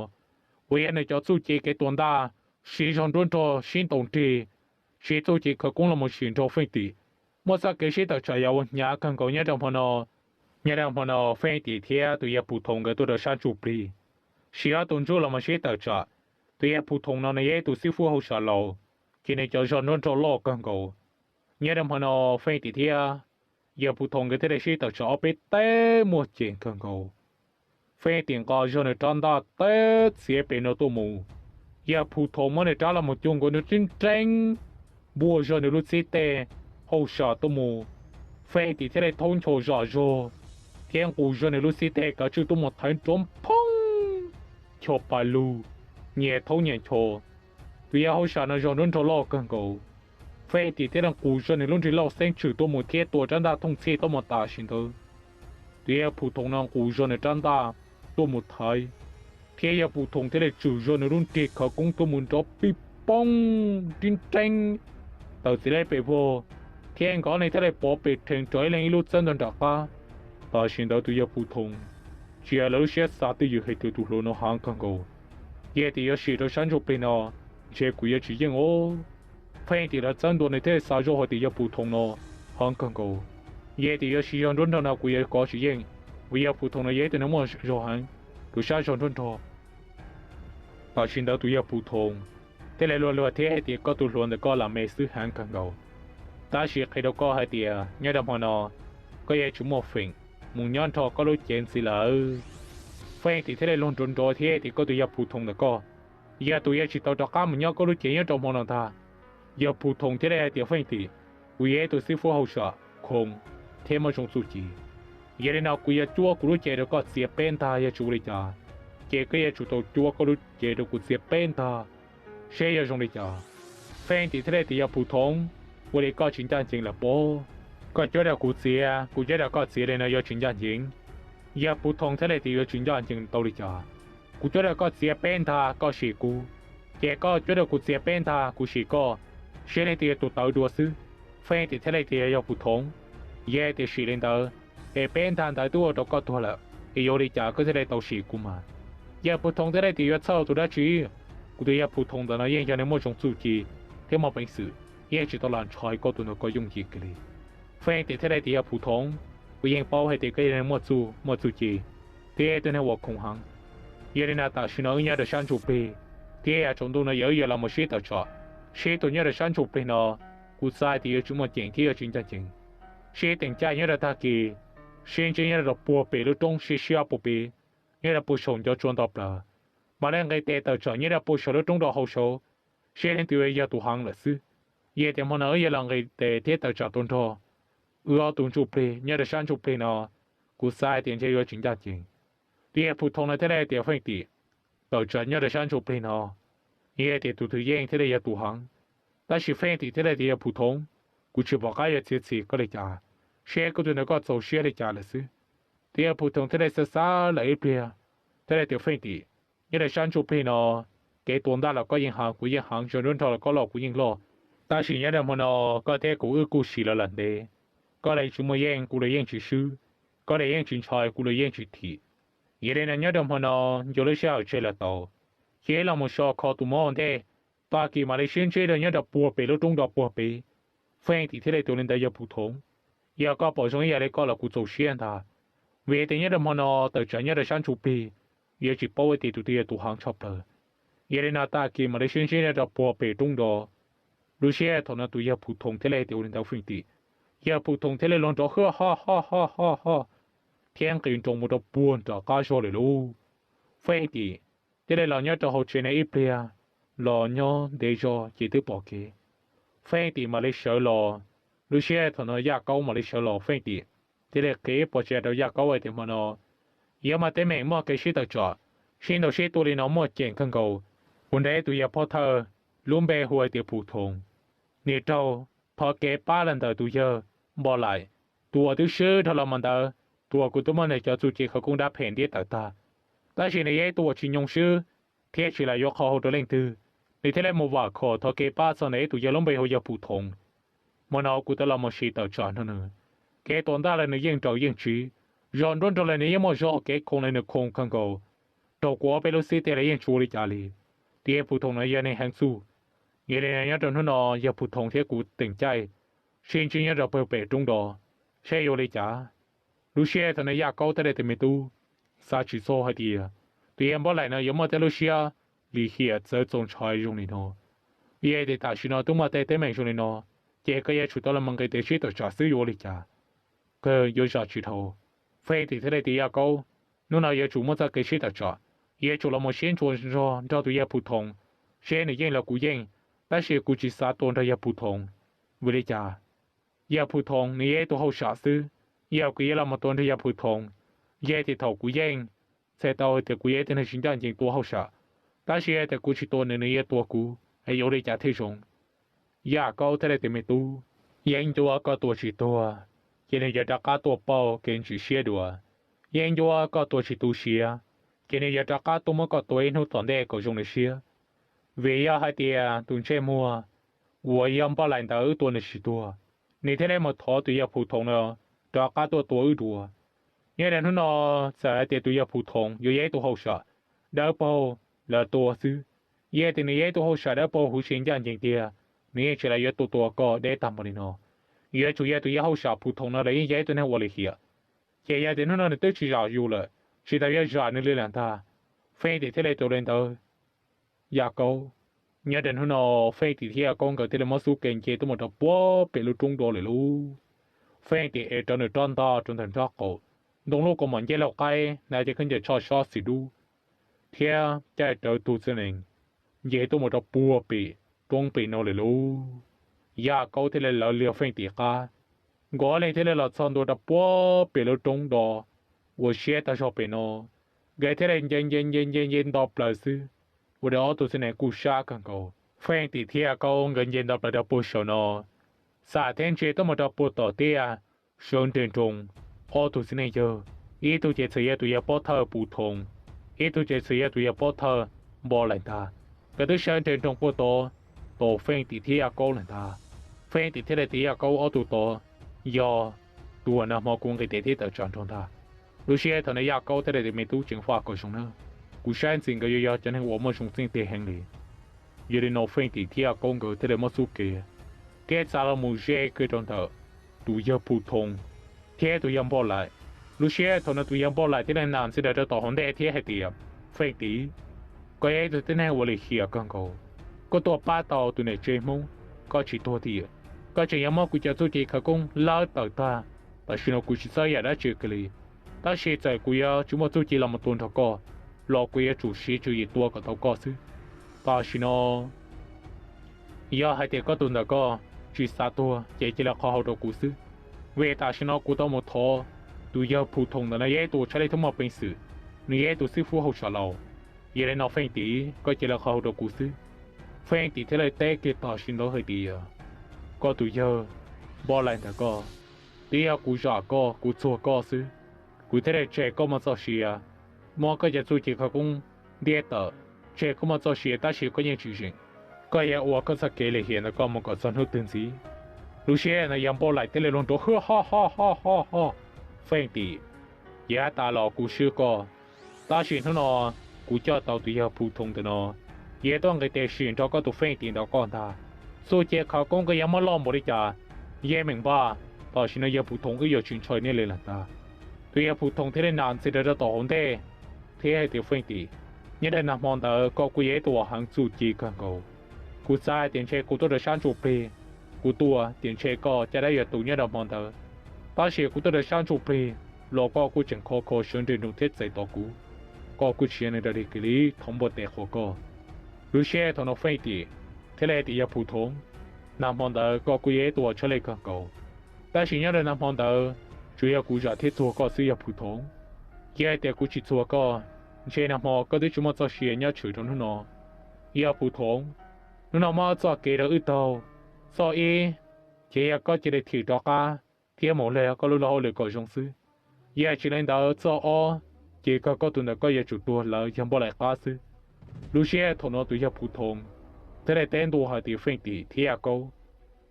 uas yog nws cov txuj ci kev tua ntaj, siv zog nruab nrog sib ntaus nrig, siv txuj ci khawv koob los mus sim nrog Feej Tim, muaj txoj kev sib tawm tsam yam uas hnyav kawg nkaus nyob rau hmo no. Nyob rau hmo no Feej Tim thiab tus yawg Phu Thoov nkawd tuaj rau sab ntsuj plig, siv ob tug ntsuj los mus sib tawm tsam. Tus yawg Phu Thoov no nws yog ib tug xib fwb hauj sam laus, ces nws cov zog nruab nrog loj kawg nkaus. Nyob rau hmo no Feej Tim thiab yawg Phu Thoov nkawd thiaj li sib tawm tsam ob peb teg muaj ceem kawg nkaus. Feej Tim nqos zog nws rab ntaj teb txiav pem no tuaj mus, yawg Phu Thoov muab nws rab los mus cuag nkaus nws tib nreeb, npuaj zog nws lub xib teg hauj sam tuaj mus. Feej Tim thiaj li thaub ncho zom zog thiab nqus zog nws lub xib teg kav tswj tuaj mus thaiv nrov phoob, ncho pas lug, nyias thaub nyias ncho. Tus yawg hauj sam no zog nruab nrog loj kawg nkaus, Feej Tim thiaj li nqus zog nws lub nrig lauj xeeb tshwm tuaj mus thiab tua rab ntaj thooj txhij tuaj mus tam sim ntawd. Tus yawg Phu Thoov no nqus zog nws rab ntaj tuaj mus thaiv, thiab yawg Phu Thoov thiaj li tswm zog nws lub nrig khawv koob tuaj mus nrov pij poob tib nreeb tawm txiv leb pes vog, thiab nkawd ne thiaj li pov pes rhees raws ib leeg ib lub txawb ntua nram qab. Tam sim ntawd tus yawg Phu Thoov tsis yog lawv lub siab xav twj ywm hais tias tus hluas no heev kawg nkaus, yog tias yuav sim rau sab ntsuj plig no, ntshe kuv yuav tsis yeej os. Feej Tim lawv txawb ntua nws thiaj xav zoj hais tias yawg Phu Thoov no heev kawg nkaus, yog tias yuav siv zog nruab nrog no kuv yuav kov tsis yeej, vim yawg Phu Thoov no yog ib tug neeg muaj zog heev rau sab zog nruab nrog. Tam sim ntawd tus yawg Phu Thoov thiaj li luag luag thiab hais tias koj tus hluas ntawm koj lam me xwb heev kawg nkaus, tab sis qhia rau koj hais tias nyob rau hmo no koj yuav tsum muaj feem mus nyob nrog koj lub cev ntxiv lawm. Feej Tim thiaj li luag nrov nrov thiab tias koj tus yawg Phu Thoov ntawm koj, yog tus yuav tsis tau rov qab mus nyob koj lub cev nyob rau hmo no ntag. Yawg Phu Thoov thiaj li hais tias Feej Tim, kuv yog ib tug xib fwb hauj sam khoom thiab muaj zoo txuj ci, yog li no kuv yuav cuab kuv lub cev rau koj txiav peb ntag, yog tsis ua li cas ces koj yuav tsum tau cuab koj lub cev rau kuv txiav peb ntag seb yuav zoo li cas. Feej Tim thiaj li tias yawg Phu Thoov, ua li koj tsis ncaj ncees lawm pob. Koj cuab rau kuv txiav, kuv cuab rau koj txiav li no yuav tsis ncaj ncees. Yawg Phu Thoov thiaj li tias yuav tsis ncaj ncees tau li cas, kuv cuab rau koj txiav peb ntag koj sim kuv, ces koj cuab rau kuv txiav peb ntag kuv sim koj, seb leej twg yuav tus tawv dua xwb. Feej Tim thiaj li tias yawg Phu Thoov, yog tias sim li ntawd es peb ntag ntawd twb ua rau koj tuag lawm, es yuav ua li cas koj thiaj li tau sim kuv mas? Yawg Phu Thoov thiaj li tias yuav txhawj tus dab tsi, kuv tus yawg Phu Thoov ntawm no yeej yog neeg muaj zoo txuj ci thiab muaj peev xwm, yeej tsis tau lam ntshai koj tus ntawd koj yooj yim kiag li. Feej Tim thiaj li tias yawg Phu Thoov, kuv yeej paub hais tias koj yog neeg muaj txuj muaj txuj ci thiab tus neeg uas khoom heev. Yog li no tam sim no wb nyob rau sab ntsuj plig, Thiab yav tsaus ntuj no yog wb yuav los mus sib tawm tsam, sib tua nyob rau sab ntsuj plig no, kuv xav tias yuav tsis muaj ceem thiab yuav tsis ncaj ncees. Sib teem caij nyob rau tag kis, sib ntsib nyob rau puag pem lub roob siab siab puag pem, nyob rau puag saum ncov tsua nto plaws, mam li nqis tes tawm tsam nyob rau puag saum lub roob rau hauv saud, seb leej twg yuav yog tus heev lawm xwb. Yog tias hmo no wb yuav los nqis tes thiab tawm tsam tau nrog wb ob tug ntsuj plig nyob rau sab ntsuj plig no, kuv xav hais tias ntshe yuav tsis ncaj ncees. Tus yawg Phu Thoom no thiaj li tias Feej Tim, tawm tsam nyob rau sab ntsuj plig no, yog tias tus twg yeej thiaj li yog tus heev. Tab sis Feej Tim thiaj li tias yawg Phu Thoom, kuv tsis pom qab yuav txiav txim koj li cas, seb koj tus ntawd koj txaus siab li cas lawm xwb. Tus yawg Phu Thoom thiaj li xav xav lawm ib pliag, thiaj li tias Feej Tim, nyob rau sab ntsuj plig no, kev tua ntaj los koj yeej heev kuv yeej heev, zov nruab nrho los koj loj kuv yeej loj. Tab sis nyob rau hmo no koj thiab kuv wb kuj sim los lawm ntev, koj li tsis muaj yeej kuv li yeej tsis swb, koj li yeej tsis ntshai kuv li yeej tsis thim. Yog li no nyob rau hmo no, ncua lub sij hawm tseg los tau, cia wb los mus so kho tus mov ua ntej, tag kis mam li sib ntsib rau nyob rau puag pem lub roob rau puag pem. Feej Tim thiaj li tuav li ntawd yawg Phu Thoom, yog koj pom zoo ib yam li koj los kuv txaus siab ntag. Vim tias nyob rau hmo no tawm tsam nyob rau sab ntsuj plig, yuav tsis paub tias tus twg yog tus heev tshaj plaws. Yog li no tag kis mam li sib ntsib nyob rau puag pem roob nto. Lub sij hawm thaum no tus yawg Phu Thoom thiaj li tuav li ntawd Feej Tim, yawg Phu Thoom thiaj li los nrov hwj ho ho ho ho ho, thiab nqis nroos mus rau puag nram qab zog lawm lauj. Feej Tim thiaj li los nyob rau hauv tsev no ib pliag, los nyob ntev zog ces twb pom kev. Feej Tim mam li sawv los, lub sij hawm thaum no Yaj Kaub mam li sawv los Feej Tim thiaj li qhia ib puas tsav rau Yaj Kaub hais tias hmo no yuav muaj teeb meem muaj kev sib tawm tsam, sib ntaus sib tua li no muaj ceem kawg nkaus. Ua ntej tus yawg pov thawj lub npe hu hais tias Phu Thoom, nws raug thov kev pab los ntawm tus yawg Npoj Laim, tus uas twb swb dhau los mus ntawd, tus uas kuv twb muab nws cov txuj ci khawv koob dab phem ntiab tawm tag. Tab sis nws yog ib tug uas tsis nyoo swb thiab tsis lam yuav qhov hau rau leej twg, nws thiaj li mus vam khom thov kev pab txog ntawm ib tus yawg lub npe hu yawg Phu Thoom. Hmo no kuv twb los mus sim tawm tsam nrog nws, kev tua ntaj los nws yeej raws yeej tsiv, zov nruab nrog los nws yeej muaj zog, kev khoom los nws khoom kawg nkaus, raug kuv ob peb lub xib teg los yeej tsis ua li cas li. Tus yawg Phu Thoom no yog neeg heev txuj. Yog li no nyob rau hnub no yawg Phu Thoom thiab kuv teem caij sib ntsib nyob rau pawg pem roob nto, saib yuav ua li cas. Lub sij hawm thaum no Yaj Kaub thiaj li tias me tub, xav tsis txog hais tias tus yawg Npoj Laim no yuav muaj tej lub siab lim hiam txawv txaus ntshai zoo li no. Yog tias tam sim no twb muaj tej teeb meem zoo li no, ces koj yuav tsum tau los mus nqis tes sib tawm tsam xwb yuav ua li cas. Koj yuav zam tsis dhau. Feej Tim thiaj li tias Yaj Kaub, hnub no yuav tsum muaj txoj kev sib tawm tsam, yuav tsum los mus sib ntsuas zog nrog tus yawg Phu Thoom, seb nws yeej los kuv yeej, tab sis kuv tsis xav tua nrog yawg Phu Thoom. Vim li cas? Yawg Phu Thoom nws yog ib tug hauj sam xwb, yog kuv yuav los mus tua nrog yawg Phu Thoom, yog tias thaum kuv yeej, txhais tau tias kuv yog ib tug neeg tsis ncaj ncees tua hauj sam, tab sis yog tias kuv tsis tua nws, nws yuav tua kuv es yuav ua li cas thiaj zoo? Yaj Kaub thiaj li tias me tub, yeeb ncuab koj tua tsis tuag, ces nws yuav rov qab tuaj pauj kev ntsim siab dua. Yeeb ncuab koj tua tsis tu siav, ces nws yuav rov qab tuaj muab koj tua ib hnub tom ntej kom zoo nws siab. Vim yog hais tias tus ntsej muag uas yog Npoj Laim ntawd wb tua nws tsis tuag, nws thiaj li mus thov tus yawg Phu Thoom no rov qab tuaj tua wb dua. Nyob rau hnub no, txawm hais tias tus yawg Phu Thoom yuav yog ib tug hauj sam dawb paug los tua xwb, yog tias nws yog ib tug hauj sam dawb paug huv si ncaj ncees tiag, nws yeej tsis lam yuav tua tua koj deb tag npaum li no. Yuav tsum yog tus yawg hauj sam Phu Thoom no los yeej yog ib tug neeg ua lim hiam. Ces yog tias hnub no nws twb tsis zam yus lawm, tsis tas yuav zam nws li lawm ntag. Feej Tim thiaj li tuav li ntawd Yaj Kaub. Nyob rau hnub no, Feej Tim thiab Yaj Kaub nkawd thiaj li muab xub ke nce tuaj mus rau puag pem lub roob nto lawm lauj. Feej Tim ev rawv nws rab ntaj rau ntawm nraub qaum, ntoo lub kaus mom ncej laug qaib, hnav cev khaub ncaws tsho sob xim dub, thiab caij rawv tus txiv nees nce tuaj mus rau puag pem roob pem no lawm lauj. Yaj Kaub thiaj li lawv liag Feej Tim qab, nkawd ob leeg thiaj li los txog ntua rau puag pem lub roob nto, ua siab tag zog pem no. Nkawd thiaj li nce nce nce nce nce nto plaws xwb, ua rau ob tug txiv nees kuj sab kawg nkaus. Feej Tim thiab Yaj Kaub nkawd nce nto plaws rau puag saum no, xam thiab ntsia tuaj mus rau puag tom tiaj, sawv nres nroos ob tug txiv neej yawg, ib tug ces txawm yog tus yawg pov thawj Phu Thoom, ib tug ces txawm yog tus yawg pov thawj Npoj Laim ntag. Nkawd twb sawv nres nroos puag tod tos Feej Tim thiab Yaj Kaub lawm ntag. Feej Tim thiaj li tias Yaj Kaub, ob tug tod yog tus uas nag hmo kuv nqis tes thiab tawm tsam nrog ntag. Lub sij hawm thaum no Yaj Kaub thiaj li tias me tub, ceev faj kom zoo nawb, kuv saib ntxim nkawd yuav yog cov neeg uas muaj zoo txeej tes heev li. Yog li no Feej Tim thiab Yaj Kaub nkawd thiaj li muab xub ke, thiab txav los mus ze kiag rau ntawm tus yawg Phu Thoom thiab tus yawg Npoj Laim. Lub sij hawm thaum no tus yawg Npoj Laim thiaj li nam ntxiv daws rau tom hauv ntej thiab hais tias, Feej Tim, Koj yog ib tug tib neeg uas lim hiam kawg nkaus. Koj tuaj pab tau tus niam tsev Hmoob, koj tsis tuag tiag. Koj tseem yuav muab kuv cov txuj ci khawv koob lawv tawm tag. Tam sim no kuv tsis txawj yam dab tsi kiag li, tab sis txawm kuv yuav tsis muaj txuj ci los mus tua nrog koj los kuv yuav tsum siv tswv yim tua kom tau koj xwb. Tam sim no yog hais tias koj tus ntawm koj tsis xav tuag ces cia li qhov hau rau kuv xwb. Vim tam sim no kuv tau mus thov tus yawg Phu Thoom ntawm no yog ib tug uas tshaj lij thiab muaj peev xwm, nws yog ib tug xib fwb hauj sam laus. Yog li no Feej Tim, koj cia li qhov hau rau kuv xwb. Feej Tim thiaj li teb kiag tam sim ntawd hais tias, koj tus yawg Npoj Lais ntawm koj, twb yog kuv zam koj kuv txuag koj xwb, kuv thiaj li tseg koj muaj txoj sia, muab koj cov txuj ci khawv koob ntiab tawm, tseg koj muaj txoj sia tab sis koj yeej tsis zeem. Koj yuav ua koj txoj kev lim hiam ntawm koj mus kom txog hnub twg ntxiv? Lub sij hawm no yawg Npoj Lais thiaj li luag nrov hwj ho ho ho ho ho. Feej Tim, yav tas los kuv swb koj, tab sis hnub no kuv coj tau tus yawg Phu Thoom ntawm no, yog tuaj nqis tes sim nrog koj tus Feej Tim ntawm koj ntag. Txuj ci khawv koob koj yuav muab loj npaum li cas, yeej meem npaj. Tam sim no yawg Phu Thoom wb yuav tsis ntshai nej li lawm ntag. Tus yawg Phu Thoom thiaj li nam ntxiv rau rau tom hauv ntej thiab hais tias, Feej Tim, nyob rau nag hmo ntawd koj kuj yog ib tug uas heev txuj ci kawg nkaus. Kuv xav hais tias ntshe kuv tuaj rau sab ntsuj plig, kuv tuaj tias ntshe koj caj dab yuav tu nyob rau hmo ntawd, tab sis kuv tuaj rau sab ntsuj plig los koj kuj tseem khov kho sawv nres nroos thiab txais tos kuv, koj kuj tsis yog neeg raws li kiag li, thov npau taws qhuas koj. Lub sij hawm thaum no Feej Tim thiaj li hais tias, yawg Phu Thoom, nag hmo ntawd koj kuj yog ib tug uas tshaj lij kawg nkaus, tab sis nyob rau nag hmo ntawd tsuas yog kuv zam thiab txuag koj xwb yawg Phu Thoom. Yog hais tias kuv tsis txuag koj, ntshe nag hmo koj twb tsis muaj txoj sia nyob tshwm rau hnub no. Yawg Phu Thoom, hnub no muab txoj kev rau wb taug, txoj ib, ces yog koj cia li thim rov qab thiab mus leg koj lub luag hauj lwm kom zoo xwb. Yog tsis li ntawd txoj ob, ces kawg koj tus ntawm koj yuav tsum tuag lawv yawg Npoj Lais qab xwb. Lub sij hawm thaum no tus yawg Phu Thoom thiaj li teb ntua hais tias, Feej Tim thiab Yaj Kaub,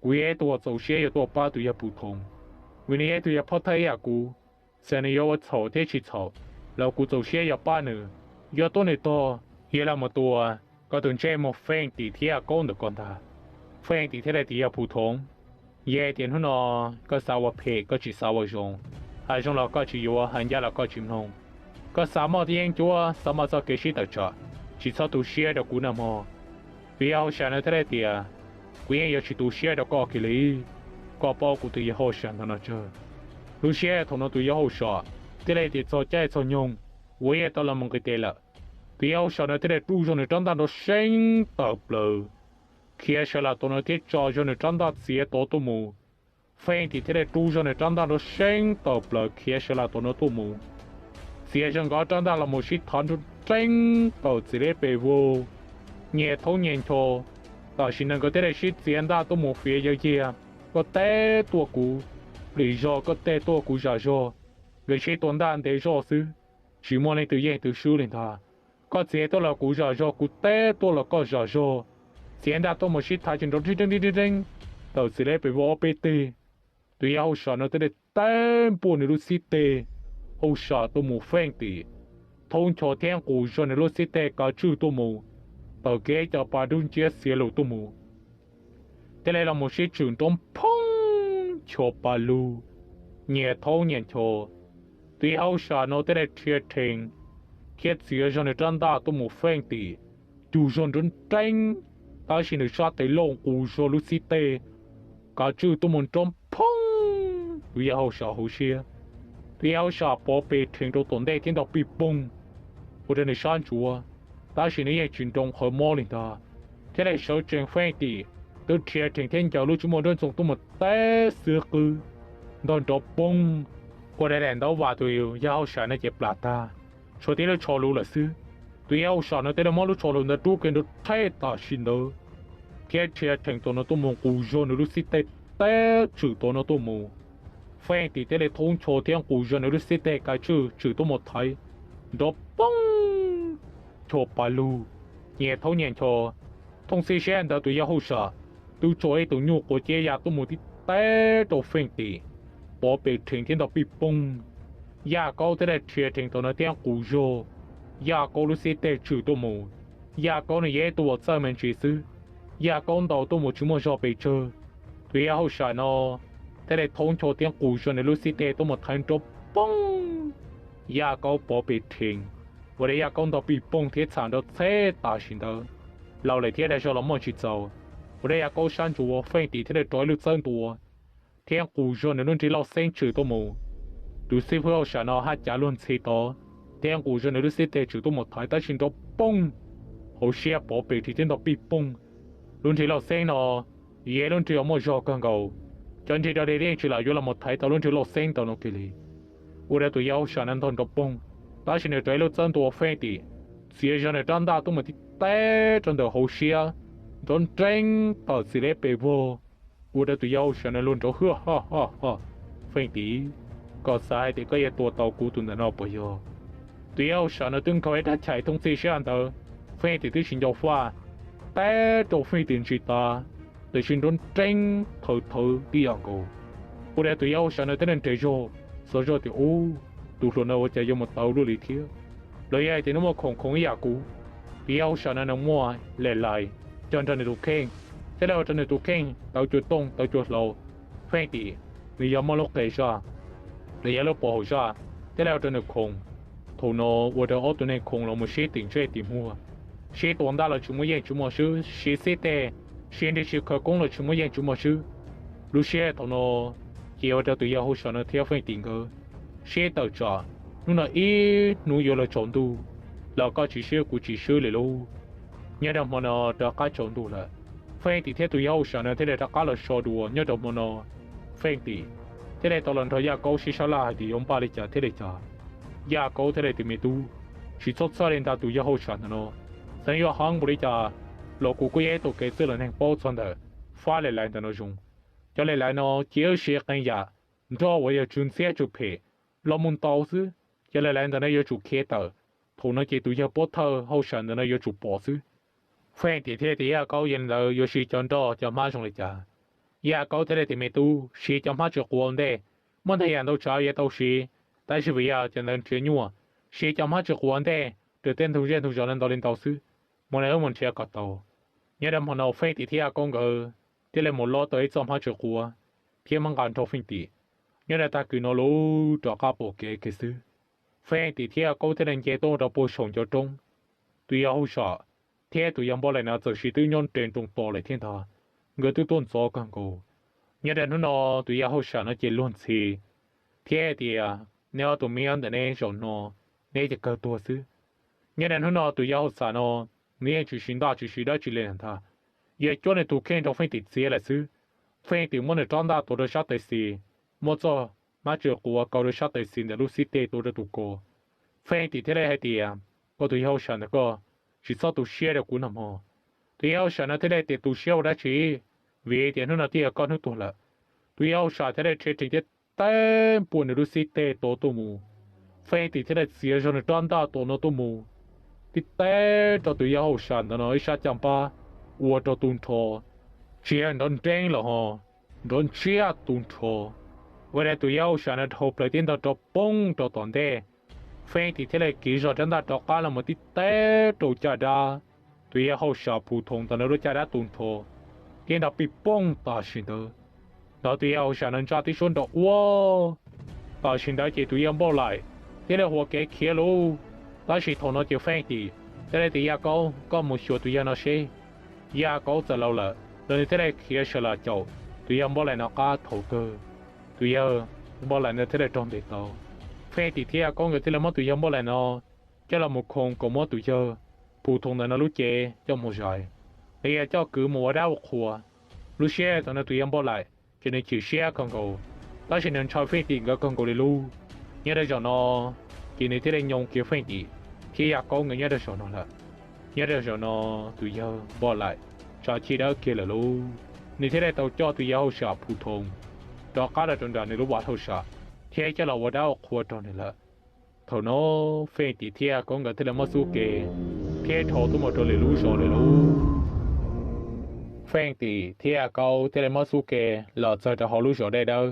kuv yog ib tug uas txaus siab yuav tuaj pab tus yawg Phu Thoom, vim nws yog ib tug yawg phob thawj ib yam kuv. Txawm nws yuav ua txhaum thiab tsis txhaum los kuv txaus siab yuav pab nws, yuav tuab nws tog, yuav los mus tua koj tus ntsej muag Feej Tim thiab Yaj Kaub ntawm koj ntag. Feej Tim thiaj li tias, yawg Phu Thoom, yog tias hnub no koj xav ua phem koj tsis xav ua zoo, hais zoo los koj tsis yuav, hais ncaj los koj tsis mloog, koj xav muaj tej yeeb ncuab, xav muaj txoj kev sib tawm tsam, tsis txhob tu siab rau kuv nawb mog. Tus yawg hauj sam no thiaj li tias, kuv yeej yuav tsis tu siab rau koj kiag li, koj paub kuv tus yawg hauj sam ntawm no tsawg. Lub sij hawm thaum no tus yawg hauj sam thiaj li tias txog caij txog nyoog uas yog tau los mus nqis tes lawm. Tus yawg hauj sam no thiaj li rub zog nws rab ntaj nrov seeb tawm plaws khiav sawv los tua no thiab tso zog nws rab ntaj txiav tod tuaj mus. Feej Tim thiaj li rub zog nws rab ntaj nrov seeb tawm plaws khiav sawv los tua no tuaj mus, txiav zog nkawd rab ntaj los mus sib thav nrov nreeb tawm txiv leb pes vog, nyias thoob nyias ncho. Tam sim no nkawd thiaj li sib txiav ntaj tuaj mus fiav yawg yiag, koj teb tuaj kuv plis zog, koj teb tuaj kuv zam zog, nkawd sib tua ntaj ntev zog xwb, tsis muaj leej twg yeej twg swb li ntag. Koj txiav tuaj los kuv zam zog, kuv teb tuaj los koj zam zog, txiav ntaj tuaj mus sib thav tsis nrov nreeb nreeb tawm txiv leb pes vog ob peb teg. Tus yawg hauj sam no thiaj li teb npuaj nws lub xib teg hauj sam tuaj mus Feej Tim, thoob ncho thiab nqus zog nws lub xib teg kav tswj tuaj mus, tawm kev cov pas dub nciab xiav lus tuaj mus, thiaj li los mus sib tshwm nrov phoob ncho pas lug, nyias thoob nyias ncho. Tus yawg hauj sam no thiaj li rhia rhees thiab txiav zog nws rab ntaj tuaj mus Feej Tim, cug zog nrov nreeb, tab sis nws sab tes loj nqus zog lub xib teg kav tswj tuaj mus nrov phoob tus yawg hauj sam hauv siab. Tus yawg hauj sam pov pes rhees rau tom ntej thiab nto pij poog, ua rau nws sab ntsuav, tab sis nws yeej tsis nroo qhov mob li ntag, thiaj li sawv tsees Feej Tim twb rhia rhees thiab ncaws lub tswb muaj nruab ntxoo tuaj mus teb xwb qwb, ntog nrov poog, ua rau daim ntaub vam tus yawg hauj sam no ces plam tag, tshuav tib lub tsho lus lawm xwb. Tus yawg hauj sam no thiaj li muab lub tsho lus ntawd rub kiag nrov rheb tam sim ntawd, thiab rhia rhees tom no tuaj mus nqus zog nws lub xib teg teb tshwm tom no tuaj mus. Feej Tim thiaj li thoob ncho thiab nqus zog nws lub xib teg kav tswj tshwm tuaj mus thaiv, nrov poob ncho pas lug, nyias thoob nyias ncho. Thooj txhij sij hawm ntawd tus yawg hauj sam twb tso ib tug nyuj quav ciab ya tuaj mus tib teb rau Feej Tim, pov pes rhees thiab nto pij poog. Yaj Kaub thiaj li rhia rhees tom no thiab nqus zog Yaj Kaub lub xib teg tshwm tuaj mus. Yaj Kaub nws yog ib tug uas txawj me ntsis xwb, Yaj Kaub ntaus tuaj mus tsis muaj zog pes tsawg. Tus yawg hauj sam no thiaj li thoob ncho thiab nqus zog nws lub xib teg tuaj mus thaiv nrov poob, Yaj Kaub pov pes rhees ua rau Yaj Kaub ntog pij poog thiab txham nrov txheb tam sim ntawd. Laus lawm thiab dag zog los muaj tsis txaus, ua rau Yaj Kaub sab ntsuav, Feej Tim thiaj li rov ib lub txawb ntua thiab nqus zog nws lub nrig lauj xeeb tshwm tuaj mus. Tus xib fwb hauj sam no haj cav luag ntxhi tod thiab nqus zog nws lub xib teg tshwm tuaj mus thaiv, tab sis nrov poog, hauv siab pov pes rhis thiab ntog pij poog. Lub nrig lauj xeeb no yog ib lub nrig uas muaj zog kawg nkaus, cov nrig rau dej yeej tsis lam yuav los mus thaiv tau lub nrig lauj xeeb ntawm no kiag li. Ua rau tus yawg hauj sam no ntog nrov poog, tab sis nws rov ib lub txawb ntua ua Feej Tim, txiav zog nws rab ntaj tuaj mus tib teb rau ntawm hauv siab, nrov nreeb tawm txim li pes vog. Ua rau tus yawg hauj sam no luag nrov hwj ho ho ho. Feej Tim, koj xav hais tias koj yuav tua tau kuv tus ntawm no puas yog? Tus yawg hauj sam no twb nkaug ib rab chais thoob txhij sab ntawd, Feej Tim twb tsis nco faj, teb rau Feej Tim ntsis tav, tiam sis nrov nreeb thawv thawv tib yam nkaus. Ua rau tus yawg hauj sam no thiaj li nres zog, xav zog tias ub, tus hluas no ua cas yuav mus tau luaj li thiab, los yog hais tias nws muaj khoom khoom ib yam kuv. Tus yawg hauj sam no nws muaj lais lais cog nrog nws tus kheej, thiaj li ua rau nws tus kheej tawv cuag tooj tawv cuag hlau. Feej Tim nws yog muaj lub qe zaj, los yog lub pov haum zaj, thiaj li ua rau nws khoom. Thaum no ua rau ob tug neeg khoom los mus sib tim ntsej tim muag, sib tua ntaj los tsis muaj yeej tsis muaj swb, siv xib teg, siv nrig siv khawv koob los tsis muaj yeej tsis muaj swb. Lub sij hawm thaum no ces ua rau tus yawg hauj sam no thiab Feej Tim nkawd sib tawm tsam, hnub no ib hnub yuav los tsaus ntuj, los koj tsis swb kuv tsis swb li lauj. Nyob rau hmo no rov qab tsaus ntuj lawm, Feej Tim thiab tus yawg hauj sam no thiaj li rov qab los so dua. Nyob rau hmo no Feej Tim thiaj li tau los nrog Yaj Kaub sib sab laj hais tias yuav npaj li cas thiab li cas. Yaj Kaub thiaj li tias me tub, tsis txhob txhawj li ntag, tus yawg hauj sam ntawm no xeev yuav heev npaum li cas los kuv kuj yog ib tug kev txwj los neeg paub txog ntawm fab lais lais ntawm no zoo. Cov lais lais no ces wb siv qee yam nroj uas yog tsw ntxhiab tsw phem los mus ntaus xwb. Cov lais lais ntawm no yuav tsum khiav tawm, thaum no ces tus yawg pov thawj hauj sam ntawm no yuav tsum pom xwb. Feej Tim thiaj li tias Yaj Kaub, yog li ntawd yuav siv cov nroj cov hmab zoo li cas? Yaj Kaub thiaj li tias me tub, siv cov hmab tsw quav ua ntej, muaj ntau yam ntau tsav yuav tau siv, tab sis vim yog cov ntawd nrhiav nyuaj, siv cov hmab tsw quav ua ntej, rau tej ntug zej ntug zos no ntau li ntau xwb, hmo no wb mus nrhiav kom tau. Nyob rau hmo no Feej Tim thiab Yaj Kaub nkawd thiaj li mus lob tau ib txoj hmab tsw quav thiab muab nqa nrog Feej Tim. Nyob rau tag kis no lub rov qab pom kev kiag xwb, Feej Tim thiab Yaj Kaub thiaj li nce tuaj rau puag saum ncov roob. Tus yawg hauj sam thiab tus yawg npoj laim no txawm sis twb nyob nres nroos tos lawm thiab ntag, nkawd twb tuaj ntxov kawg nkaus. Nyob rau hnub no tus yawg hauj sam no ces luag ntxhi thiab hais tias neb ob tug me nyuam ntawm neb zaum no neb ces kawg tuag xwb. Nyob rau hnub no tus yawg hauj sam no nws yeej tsis siv ntaj tsis siv dab tsi li ntag, yog cuab nws tus kheej rau Feej Tim txiav lawm xwb. Feej Tim muab nws rab ntaj tuav rau sab tes xis, muab txoj hmab tsw quav kaus rau sab tes xis ntawm lub xib teg tuav rau tus ko. Feej Tim thiaj li hais tias koj tus yawg hauj sam ntawm koj, tsis txhob tu siab rau kuv nag hmo. Tus yawg hauj sam no thiaj li tias tu siab ua dab tsi, vim tias hnub no twb yog koj hnub tuag lawm. Tus yawg hauj sam thiaj li rhe rhees thiab teb npuaj nws lub xib teg tuav tuaj mus. Feej Tim thiaj li txiav zog nws rab ntaj tuav no tuaj mus, tib teb rau tus yawg hauj sam ntawm no ib sab caj npab ua rau tu nrho, tsis yog nrov nreeb los ho, nrov ntsiag tu nrho. Ua rau tus yawg hauj sam no dhau plaws thiab ntog rov poob rau tom ntej. Feej Tim thiaj li kiv zog rab ntaj rov qab los mus tib teb rau caj dab, tus yawg hauj sam phu thoom ntawm no lub caj dab tu nrho thiab ntog pij pooj tam sim ntawd. Ntawd tus yawg hauj sam no ntsaj tib suab nrov ua. Tam sim ntawd ces tus yawg npoj laim thiaj li ua kev khiav lawm. Tab sis thaum no ces Feej Tim thiaj li tias Yaj Kaub, koj mus xyuas tus yawg no seb. Yaj Kaub txawm laus lawm los nws thiaj li khiav sawv los caum tus yawg npoj laim no qab thaum kawg, tus yawg npoj laim no thiaj li raug ntes tau. Feej Tim thiab Yaj Kaub nkawd thiaj li muab tus yawg npoj laim no coj los mus khoo kom muab tus yawg phu thoom ntawm no lub cev coj mus zais, los yog coj kwv mus ua dab ua qhua. Lub sij hawm thaum no tus yawg npoj laim ces nws chim siab kawg nkaus, tab sis nws ntshai Feej Tim nkawd kawg nkaus li lub. Nyob rau zaum no ces nws thiaj li nyoo kiag Feej Tim thiab Yaj Kaub nkawd nyob rau zaum no lawm. Nyob rau zaum no tus yawg npoj laim tsa chij dawb kiag lawm lub, nws thiaj li tau coj tus yawg hauj sam phu thoom rov qab los rau nram nws lub vaj hauj sam thiab coj los ua dab ua qhua rau nws lawm. Thaum no Feej Tim thiab Yaj Kaub nkawd thiaj li muab xub ke thiab dhau tuaj mus rau lwm lub zos lawm lub. Feej Tim thiab Yaj Kaub thiaj li muab xub ke los txog rau hauv lub zos Dej Dawb,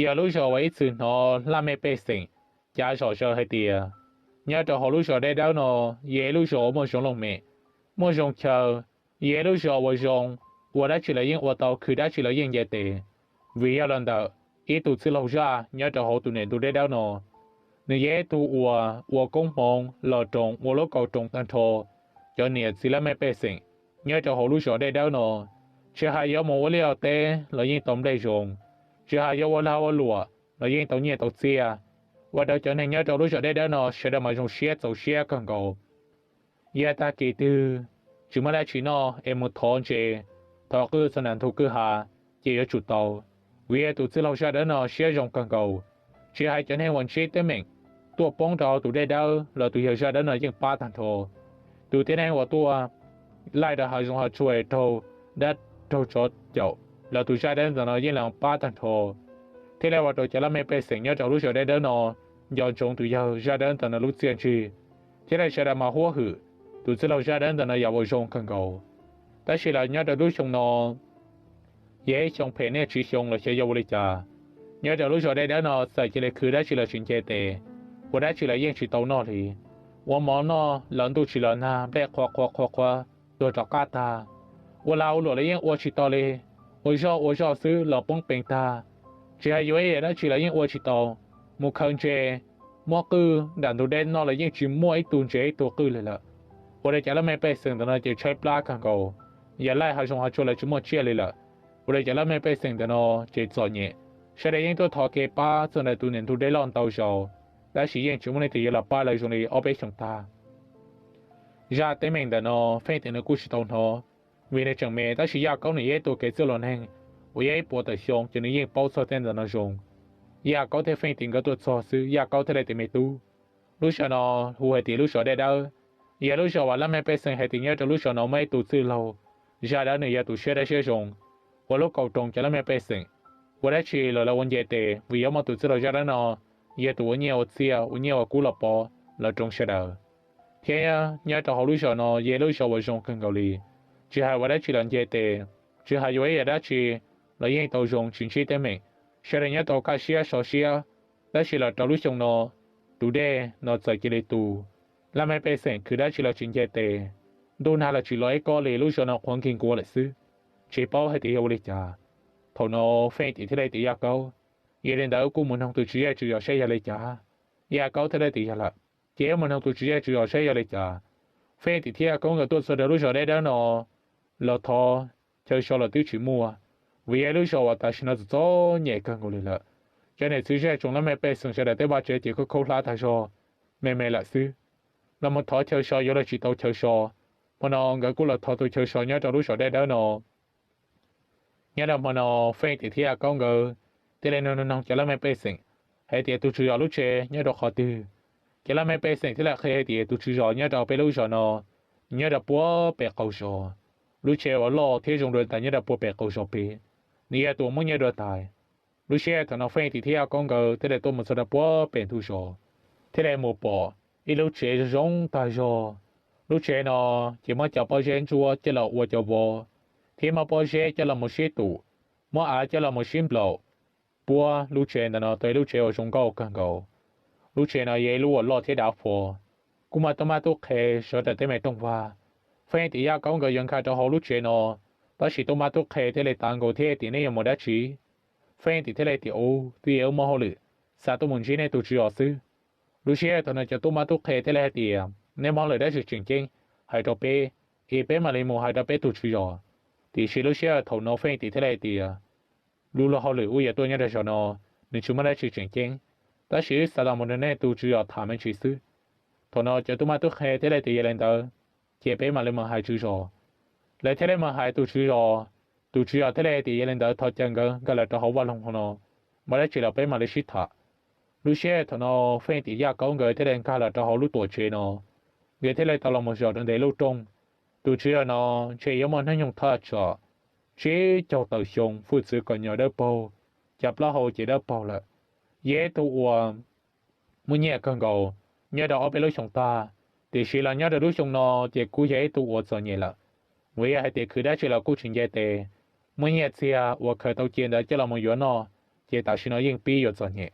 yog lub zos uas ib txwm hnov laj mej pej xeem cav zom zaws hais tias nyob rau hauv lub zos Dej Dawb no yog ib lub zos uas muaj zoo looj mem, muaj zoo chaw, yog ib lub zos uas zoo, ua dab tsi los yeej ua tau, khwv dab tsi los yeej nce tes, vim yog los ntawm ib tug txwj laug zaj nyob rau hauv tus niam ntu Dej Dawb no. Nws yog ib tug uas ua koob hmoov los roos ua lub kaus roos tag nrho cov niam txiv laj mej pej xeem nyob rau hauv lub zos Dej Dawb no. Tsis hais yuav mus ua liaj ua teb los yeej tau nplej zoo, tsis hais yuav ua lag ua luam los yeej tau nyiaj tau txiaj. Ua rau cov neeg nyob rau lub zos Dej Dawb no sawv daws mas zoo siab txaus siab kawg nkaus. Yog tag kis twg tsis muaj dab tsi noj es mus thov ntses, thov qwj txog nram ntug kwj ha ces yuav tsum tau, vim yog tus txwj laug zaj dawb no siab zoo kawg nkaus. Tsis hais cov neeg uas ntsib teeb meem tuaj poob rau tus Dej Dawb los tus yawg zaj dawb no yeej pab tag nrho. Tus tib neeg uas tuaj laij rau hav zoov hav tsuag raug dab raug tsov caum los tus zaj dawb ntawm no yeej los pab tag nrho, thiaj li ua rau cov laj mej pej xeem nyob rau lub zos Dej Dawb no nco ntsoov tus yawg zaj dawb ntawm no lub txiaj ntsig, thiab lawv sawv daws mas huab hwm tus txwj laug zaj dawb ntawm no yam uas zoo kawg nkaus. Tab sis los nyob rau lub xyoo no yog ib xyoo phem niaj tsiv xyoo los xyov yog ua li cas, nyob rau lub zos Dej Dawb no txawm cia li khwv dab tsi los tsis nce tes, ua dab tsi los yeej tsis tau noj li. Ua mov noj los ntuj tsis los nag, nplej qhuav qhuav qhuav qhuav tuag rov qab tag. Ua lag ua luam los yeej ua tsis tau li, ua zog ua zog xwb los poob peev tag. Tsis hais yuav ib yam dab tsi los yeej ua tsis tau, mus khaws ntses, muab qwj nram ntug dej noj los yeej tsis muaj ib tug ntses ib tug qwj li lawm. Ua rau cov laj mej pej xeem ntawm no ces tshaib plab kawg nkaus, yog laij hav zoov hav tsuag los tsis muaj tsiaj li lawm. Ua rau cov laj mej pej xeem ntawm no ces txom nyem, sawv daws yeej tuaj thov kev pab txog ntawm tus niam ntug dej loj ntau zaus, tab sis yeej tsis muaj leej twg yuav los pab lawv zoo li ob peb xyoos tag. Zaj teeb meem ntawm no Feej Tim nws kuj tsis tau hnov, vim nws tseem me, tab sis Yaj Kaub nws yog ib tug kev txwj laus neeg uas yog ib puas tawm xyoo ces nws yeej paub txog tej ntawm no zoo. Yaj Kaub thiab Feej Tim nkawd tuaj txog xwb, Yaj Kaub thiaj li tias, Me tub, lub zos no hu hais tias lub zos Dej Dawb, yog lub zos uas laj mej pej xeem hais tias nyob rau lub zos no muaj ib tug txwj laug zaj dawb, nws yog tus siab dawb siab zoo, ua lub kaus roos cov laj mej pej xeem. Ua dab tsi los lawv ua nce tes, vim yog muaj tus txwj laug zaj dawb no yog tus ua nyiaj ua txiaj, ua nyiaj ua kub los pov los roos sawv daws, thiab nyob rau hauv lub zos no yog lub zos uas zoo kawg nkaus li. Tsis hais ua dab tsi los nce tes, tsis hais yuav ib yam dab tsi los yeej tau zoo tsis ntsib teeb meem, sawv daws nyob tau kaj siab so siab. Tab sis los rau lub xyoo no, tus dej no txawm cia li tu, laj mej pej xeem khwv dab tsi los tsis nce tes, ntuj nag los tsis los ib kob li, lub zos no qhuav nkig nkuav lawm xwb, tsis paub hais tias yog ua li cas. Thaum no Feej Tim thiaj li tias, Yaj Kaub, yog li ntawd kuj mus noog tus tswv zej tswv zos saib yog li cas. Yaj Kaub thiaj li tias, Yog lawm, ces wb mus noog tus tswv zej tswv zos saib yog li cas. Feej Tim thiab Yaj Kaub nkawd tuaj txog rau lub zos Dej Dawb no los thov chaw so los twb tsis muaj, vim yog lub zos uas tam sim no txom txom nyem kawg nkaus li lawm. Cov niam txiv zej tsoom laj mej pej xeem sawv daws tej vaj tsev ces khaub khaub hlab tag zog, me me lawm xwb. Los mus thov chaw so yuav los tsis tau chaw so. Hmo no nkawd kuj los thov tus chaw so nyob rau lub zos Dej Dawb no. Nyob rau hmo no, Feej Tim thiab Yaj Kaub nkawd thiaj li noog noog cov laj mej pej xeem hais tias tus tswv zos lub tsev nyob rau qhov twg. Cov laj mej pej xeem thiaj li qhia hais tias tus tswv zos nyob rau peb lub zos no, nyob rau puag pem qaum zos. Lub tsev uas loj thiab zoo dua tas nyob rau puag pem qaum zos pem, nws yog tus muaj nyiaj dua tas. Lub sij hawm thaum no Feej Tim thiab Yaj Kaub nkawd thiaj li tuaj mus txog rau puag pem ntug zos, thiaj li mus pom ib lub tsev zoo zoo tag zog. Lub tsev no ces muab cov pob zeb ntsuab coj los ua cov vov, thiab muab pob zeb coj los mus sib tum, muab av coj los mus sib nplaum. Puab lub tsev ntawm no tau ib lub tsev uas zoo nkauj kawg nkaus. Lub tsev no yog ib lub uas loj thiab dav phos, kuj muaj tub mab tub qhe sawv daws tej me rooj vag. Feej Tim Yaj Kaub nkawd yuav nkag rau hauv lub tsev no, tab sis tub mab tub qhe thiaj li tav nkaus thiab tias, Nej yuav mus dab tsi? Feej Tim thiaj li tias, Ub, twb yog wb muaj hauj lwm, xav tuaj mus ntsib nej tus tswv zos xwb. Lub sij hawm thaum no cov tub mab tub qhe thiaj li hais tias, Nej muaj hauj lwm dab tsi tseem ceeb hais rau peb, es peb mam li mus hais rau peb tus tswv zos. Tiam sis lub sij hawm thaum no Feej Tim thiaj li hais tias, Lub luag hauj lwm wb yuav tuaj nyob rau zos no, nws tsis muaj dab tsi tseem ceeb, tab sis wb xav los mus nrog nej tus tswv zos tham me ntsis xwb. Thaum no cov tub mab tub qhe thiaj li tias, Yog li ntawd, ces peb mam li mus hais tswv zos. Lawv thiaj li mus hais tus tswv zos. Tus tswv zos thiaj li tias, Yog li ntawd thov caw nkawd nkag los rau hauv vaj loog no, muaj dab tsi los peb mam li sib tham. Lub sij hawm thaum no Feej Tim Yaj Kaub nkawd thiaj li nkag los rau hauv lub tuam tsev no, nkawd thiaj li tau los mus zaum rau ntawm lub rooj. Tus tswv zos no ntshe yuav muaj hnub nyoog thaj tsam tsib caug tawm xyoo, hwj txwv kom nyo dawb paug, cov plaub hau ces dawb paug lawm. Yog ib tug uas muaj nyiaj kawg nkaus nyob rau ob peb lub xyoo tag, tiam sis los nyob rau lub xyoo no ces kuj yog ib tug uas txom nyem lawm, vim yog hais tias khwv dab tsi los kuj tsis nce tes. Muaj nyiaj txiag uas khaws tau cia ntawd coj los mus yuav noj, ces tam sim no yeej pib yuav txom nyem.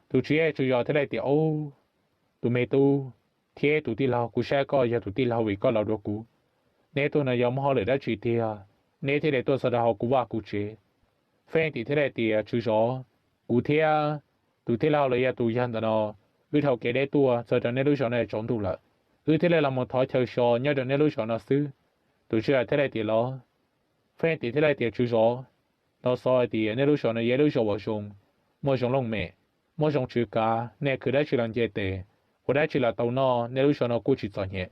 Tus tswv zej tswv zos thiaj li tias, Ub, tus me tub thiab tus tij laug, kuv saib koj yog tus tij laug vim koj laus dua kuv. Neb tuaj no yog muaj hauj lwm dab tsi tiag, neb thiaj li tuaj txog rau hauv kuv vaj kuv tsev? Feej Tim thiaj li tias, Tswv zos, kuv thiab tus tij laug los yog tus yawg ntawm no, wb dhau kev deb tuaj txog rau nej lub zos no tsaus ntuj lawm, wb thiaj li los mus thov chaw so nyob rau nej lub zos no xwb. Tus tswv yawm thiaj li tias los. Feej Tim thiaj li tias tswv zos, no xav hais tias nej lub zos no yog ib lub zos uas zoo, muaj zoo looj mem, muaj zoo tswv kav, nej khwv dab tsi los nce tes, ua dab tsi los tau noj, nej lub zos no kuj tsis txom nyem.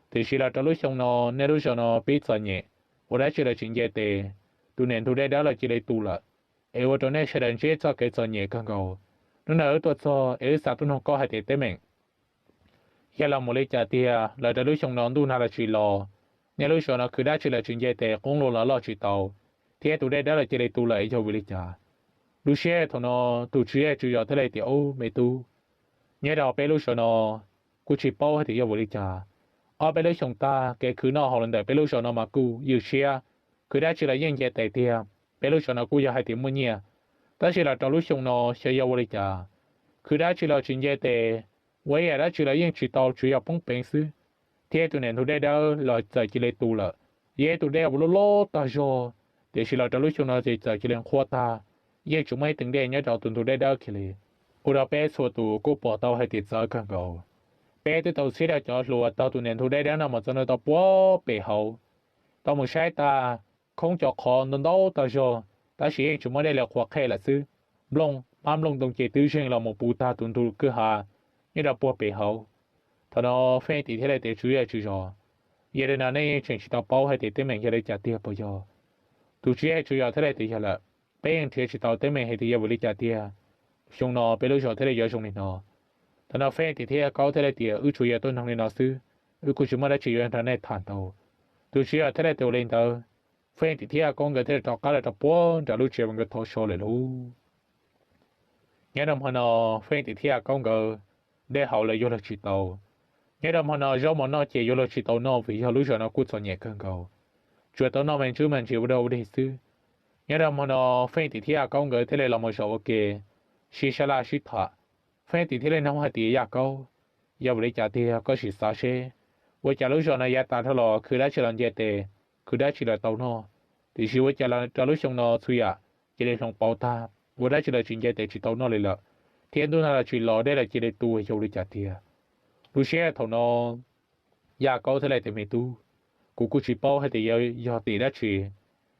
Tiam sis los rau lub xyoo no nej lub zos no pib txom nyem, ua dab tsi los tsis nce tes, tus niam ntug dej dawb los cia li tu lawm, es ua rau nej sawv daws ntsib txoj kev txom nyem kawg nkaus. Hnub no wb tuaj txog es wb xav tuaj noog koj hais tias teeb meem yog los mus li cas tiag, los rau lub xyoo no ntuj nag los tsis los, nej lub zos no khwv dab tsi los tsis nce tes, qoob loo los loj tsis tau, thiab tus dej dawb los cia li tu lawm yog vim li cas? Lub sij hawm thaum no tus tswv yawm tswv zos thiaj li tias ub me tub, nyob rau peb lub zos no kuj tsis paub hais tias yog vim li cas. Ob peb lub xyoo tag kev khwv noj haus los ntawm peb lub zos no mas kuj ywj siab, khwv dab tsi los yeej nce tes tiag. Peb lub zos no kuj yog hais tias muaj nyiaj, tab sis los rau lub xyoo no xyov yog ua li cas, khwv dab tsi los tsis nce tes, ua ib yam dab tsi los yeej tsis tau, tsuas yog poob peev xwb. Thiab tus niam ntug dej dawb los txawm cia li tu lawm, yog ib tus dej uas loj loj tag zog, tiam sis los rau lub xyoo no ces txawm cia li nqhuab tag, yeej tsis muaj ib teev dej nyob rau tus ntug dej dawb kiag li. Ua rau peb txhua tus kuj pom tau hais tias txawv kawg nkaus. Peb twb tau txhib rau cov hluas taug tus niam ntug dej dawb no mus txog ntua tau puag pem hauv, tau mus saib tag, khoob cov qhov ntau ntau tag zog, tab sis yeej tsis muaj dej li, qhuav qhej lawm xwb. Nplooj, hmab nplooj ntoo ces twb zeeg los mus puv tag tus ntug kwj ha nyob rau puag pem hauv. Thaum no Feej Tim thiaj li tias tswv yawm tswv zos, yog li no nej yeej tseem tsis tau paub hais tias teeb meem yog li cas tiag puas yog? Tus tswv yawm tswv zos thiaj li tias yog lawm, peb yeej nrhiav tsis tau teeb meem hais tias yog vim li cas tiag, xyoo no peb lub zos thiaj li yuav zoo li no. Thaum no Feej Tim thiab Yaj Kaub thiaj li tias wb tsuas yog tuaj noog li no xwb, wb kuj tsis muaj dab tsi yuav nrog nej tham ntau. Tus tswv yawm thiaj li tias ua li ntawd. Feej Tim thiab Yaj Kaub nkawd thiaj li rov qab los rau puag nram lub tsev uas nkawd thov so lawm lauj. Nyob rau hmo no, Feej Tim thiab Yaj Kaub nkawd dej haus lawm yuav luag tsis tau. Nyob rau hmo no zaub mov noj ces yuav luag tsis tau noj vim yog lub zos no kuj txom nyem kawg nkaus, tsuas tau noj me ntsis me ntsis ua dog ua dig xwb. Nyob rau hmo no Feej Tim thiab Yaj Kaub nkawd thiaj li los mus zaum ua ke, sib sab laj sib tham. Feej Tim thiaj li nug hais tias Yaj Kaub, yog vim li cas tiag koj sim xav seb, ua cas lub zos no yav tas dhau los khwv dab tsi los nce tes, khwv dab tsi los tau noj, tiam sis ua cas los rau lub xyoo no txhua yam cia li hloov pauv tag, ua dab tsi los tsis nce tes tsis tau noj li lawm, thiab ntuj nag los tsis los dej los cia li tu, yog vim li cas tiag? Lub sij hawm thaum no Yaj Kaub thiaj li tias me tub, kuv kuj tsis paub hais tias yog tim dab tsi,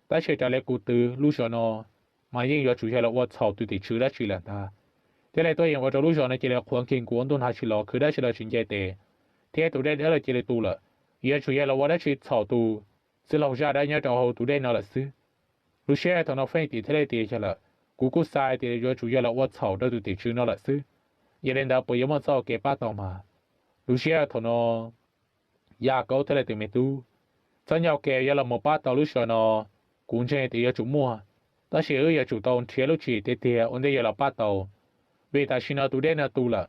tab sis raws li kuv twv lub zos no mas yeej yuav tsum yog los ua txhaum tus tim tswv dab tsi lawm ntag, thiaj li tuaj yeem ua rau lub zos no cia li qhuav nkeeg nkuav, ntuj nag tsis los khwv dab tsi los tsis nce tes, thiab tus dej dawb los cia li tu lawm. Yuav tsum yog los ua dab tsi txhaum tus txwj laug zaj dawb nyob rau hauv tus dej no lawm xwb. Lub sij hawm thaum no Feej Tim thiaj li tias yog lawm, kuv kuj xav tias yuav tsum yog los ua txhaum rau tus tim tswv no lawm xwb, yog li ntawd puas yuav muaj txoj kev pab tau mas? Lub sij hawm thaum no Yaj Kaub thiaj li tias me tub, txoj kev yog los mus pab tau lub zos no kuv ntseeg tias yuav tsum muaj, tab sis wb yuav tsum tau nrhiav lub tswv yim tiag tiag ua ntej yuav los pab tau, vim tam sim no tus dej no tu lawm.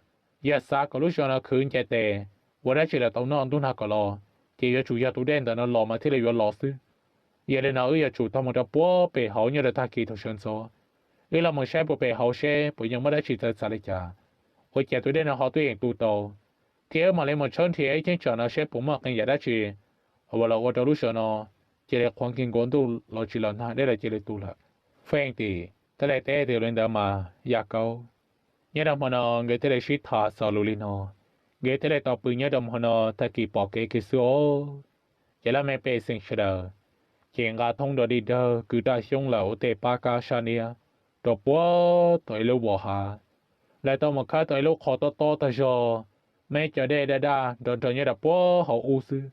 Yog xav kom lub zos no khwv nce tes, ua dab tsi los tau noj, ntuj nag kom los, ces yuav tsum yog tus dej ntawm no los mas thiaj li yuav los xwb. Yog li no wb yuav tsum taug mus rau puag pem hauv nyob rau tag kis thaum sawv ntxov, wb los mus saib puag pem hauv seb puas yeej muaj dab tsi txawv txav li cas, ua cas tus dej no ho tuaj yeem tu tau, thiab wb mam li mus tshawb nrhiav ib cheeb tsam no seb puas muaj qee yam dab tsi uas los ua rau lub zos no cia li qhuav nkeeg nkuav, ntuj los tsis los nag dej los cia li tu lawm. Feej Tim thiaj li teb tias li ntawd mas Yaj Kaub. Nyob rau hmo no nkawd thiaj li sib tham xaus lus li no, nkawd thiaj li tau pw nyob rau hmo no tag kis pom kev kiag xwb os. Ces laj mej pej xeem sawv daws ces nqa thoob nrov dig dawg kwv raj xyoob lawm ua tej pab kab sab niab rau puag tom ib lub vos hav. Lawv tau mus khawb tau ib lub qhov tob tob tag zog, muaj cov dej daj daj nrov nrov nyob rau puag hauv ub xwb.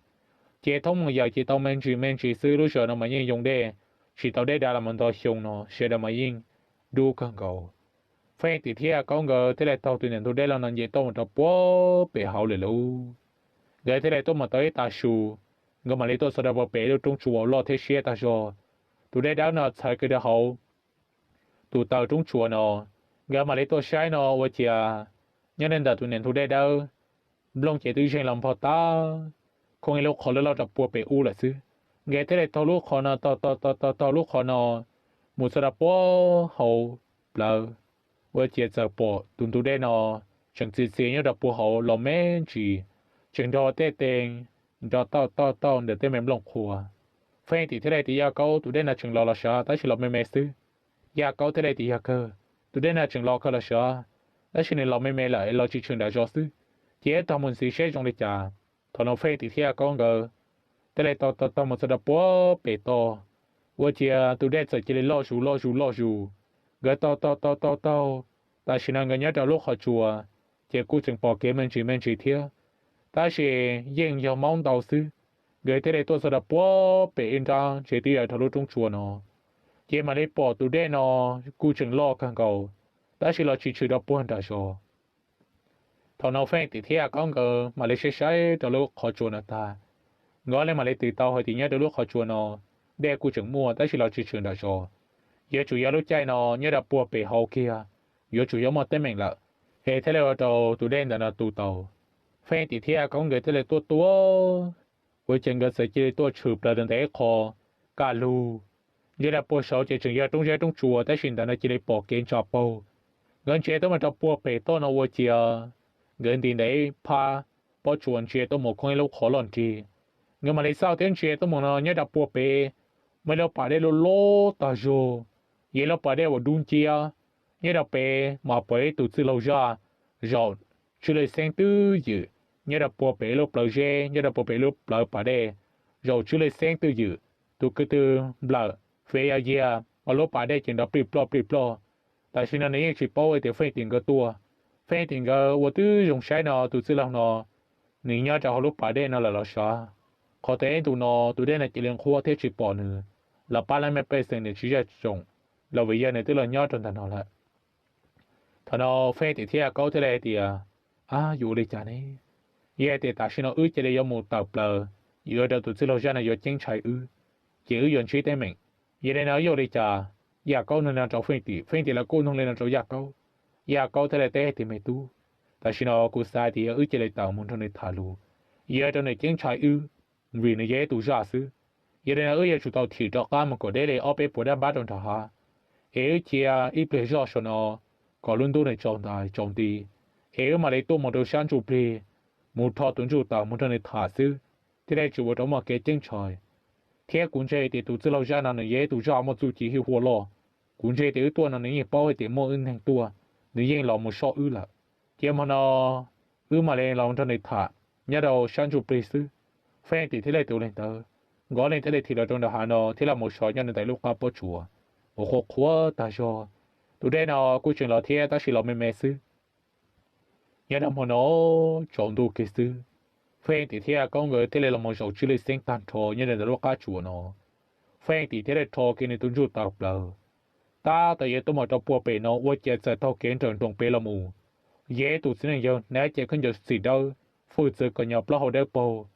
Ces thoob mus yawm ces tau me ntsis me ntsis xwb, lub zos no mas yeej yoo dej, tsis tau dej dav los mus ntau xyoo no, sawv daws mas yeej dub kawg nkaus. Feej Tim thiab Yaj Kaub nkawd thiaj li taug tus niam ntug dej los no nce tuaj mus rau puag pem hauv lawm lauj. Nkawd thiaj li tuaj mus tau ib tag su, nkawd mam li tuaj txog rau puag pem ib lub roob tsua uas loj thiab siab tag zog. Tus dej dawb no txhawv kiag rau hauv tus taw roob tsua no, nkawd mam li tuaj saib no ua ciav nyob li ntawm tus niam ntug dej dawb, nplooj ces twb zeeg los npog tag, khooj ib lub qhov loj loj rau puag pem ub lawm xwb. Nkawd thiaj li taug lub qhov no, taug taug taug taug taug lub qhov no mus txog rau puag hauv plawv, ua ciav txawm pom tus ntug dej no tseem txias txias nyob rau puag hauv los me ntsis, tseem nrog tej teg nrov tauj tauj tauj ntawm tej me nplooj qhuav. Feej Tim thiaj li tias Yaj Kaub, tus dej no tseem los los sav, tab sis los me me xwb. Yaj Kaub thiaj li tias yog kawg, tus dej no tseem los kawg los sav, tab sis nws los me me lawm es los tsis tshwm nram zos xwb. Ces ib tog mus ntxiv seb zoo li cas, thaum no Feej Tim thiab Yaj Kaub nkawd thiaj li taug taug taug mus txog rau puag pem toj, ua ciav tus dej txawm cia li loj zus loj zus loj zus. Nkawd taug taug taug taug taug, tam sim no nkawd nyob rau lub qhov tsua, ces kuj tseem pom kev me ntsis me ntsis thiab, tab sis yeej yog maub ntau xwb. Nkawd thiaj li tuaj txog rau puag pem ib nrab ntses twb yog rau lub roob tsua no, ces mam li pom tus dej no kuj tseem loj kawg nkaus, tab sis los tsis tshwm rau puag nram zos. Thaum no Feej Tim thiab Yaj Kaub nkawd mam li saib saib rau lub qhov tsua no tag, nkawd li mam li twv tau hais tias nyob rau lub qhov tsua no dej kuj tseem muaj tab sis los tsis tshwm nram zos. Yuav tsum yog lub caij no nyob rau puag pem hauv kiag yuav tsum yog muaj teeb meem lawm, es thiaj li ua rau tus dej ntawm no tu tau. Feej Tim thiab Yaj Kaub nkawd thiaj li tuaj tuaj, ua ces nkawd txawm cia li tuaj tshwm plaws rau ntawm ib qho kaj lug. Ntshe rau puag saud ces tseem yog roob zeb roob tsua tab sis ntawm no cia li pom kev ntsa paug. Nkawd ntsia tuaj mus rau puag pem toj no ua ciav nkawd nti ntawm ib phab pob tsuas ntsia tuaj mus khoob ib lub qhov loj nrig. Nkawd mam li xauj thiab ntsia tuaj mus no nyob rau puag pem muaj ib lub pas dej loj loj tag zog, yog ib lub pas dej uas dub nciab. Nyob rau pem mas pom ib tus txwj laug zaj zaum tswb lwj xeeb twj ywm nyob rau puag pem ib lub plawv zeb, nyob rau puag pem ib lub plawv pas dej zaum tswb lwj xeeb twj ywm. Tus kwv tw nplawm fev yog yiag, lub pas dej ces nrov plij ploj plij ploj. Tam sim no nws yeej tsis paub hais tias Feej Tim nkawd tuaj. Feej Tim nkawd ua twb zoo saib no tus txwj laug no nws nyob rau hauv lub pas dej no lawm los sav. Qhov twg ib ntus no tus dej no cia li nqhuab thiab tsis pom nws, los pab lab me pej xeem niam txiv zej tsoom, los vim yog nws twb los nyob rau ntawm no lawm. Thaum no Feej Tim thiab Yaj Kaub thiaj li hais tias, ab, yuav ua li cas ne? Yog hais tias tam sim no wb cia li yuav mus tawm plaws, yuav ua rau tus txwj laug zaj no yuav ceeb ntshai wb, ces wb yuav ntsib teeb meem. Yog li no yuav ua li cas? Yaj Kaub nug li no rau Feej Tim, Feej Tim los kuj nug li no rau Yaj Kaub. Yaj Kaub thiaj li teb tias, me tub, tam sim no kuv xav tias yog wb cia li tawm mus nrog nws tham lus, yuav ua rau nws ceeb ntshai wb, vim nws yog ib tug zaj xwb. Yog li no wb yuav tsum tau thim rov qab mus kom deb li ob peb puas dab npab rau nram hav, es wb cia ib pliag zoj saum no kom lub ntub nws tsaus ntais tsaus nti, es wb mam li tuaj mus rau sab ntsuj plig, mus rho tus ntsuj tawm mus nrog nws tham xwb, thiaj li tsis ua rau muaj kev ceeb ntshai. Thiab kuv ntseeg tias tus txwj laug zaj no nws yog ib tug zaj muaj txuj ci hwj huaj loj. Kuv ntseeg tias wb tuaj no nws yeej paub hais tias muaj wb neeg tuaj, nws yeej los mus soj wb lawm. Ces hmo no wb mam li los nrog nws tham nyob rau sab ntsuj plig xwb. Feej Tim thiaj li tus li ntawd, nkawd li thiaj li thim los rau nram hav no thiab los mus sov nyob rau ntawm lub qab pob tsuas uas qhuav qhuav tag zog. Tus dej no kuj tseem los thiab tab sis los me me xwb. Nyob rau hmo no tsaus ntuj kiag xwb, Feej Tim thiab Yaj Kaub nkawd thiaj li los mus zaum tswb lwj xeeb tag nrho nyob rau ntawm lub qab tsuas no. Feej Tim thiaj li rho kiag nws tus ntsuj tawm plaws, tab tom yuav tuaj mus rau puag pem no ua ciav txawm taug kev nrawm nroos pem los mus. Yog ib tus txiv neej yawg hnav cev khaub ncaws txim dawb, hwj txwv kom nyo plaub hau dawb paug,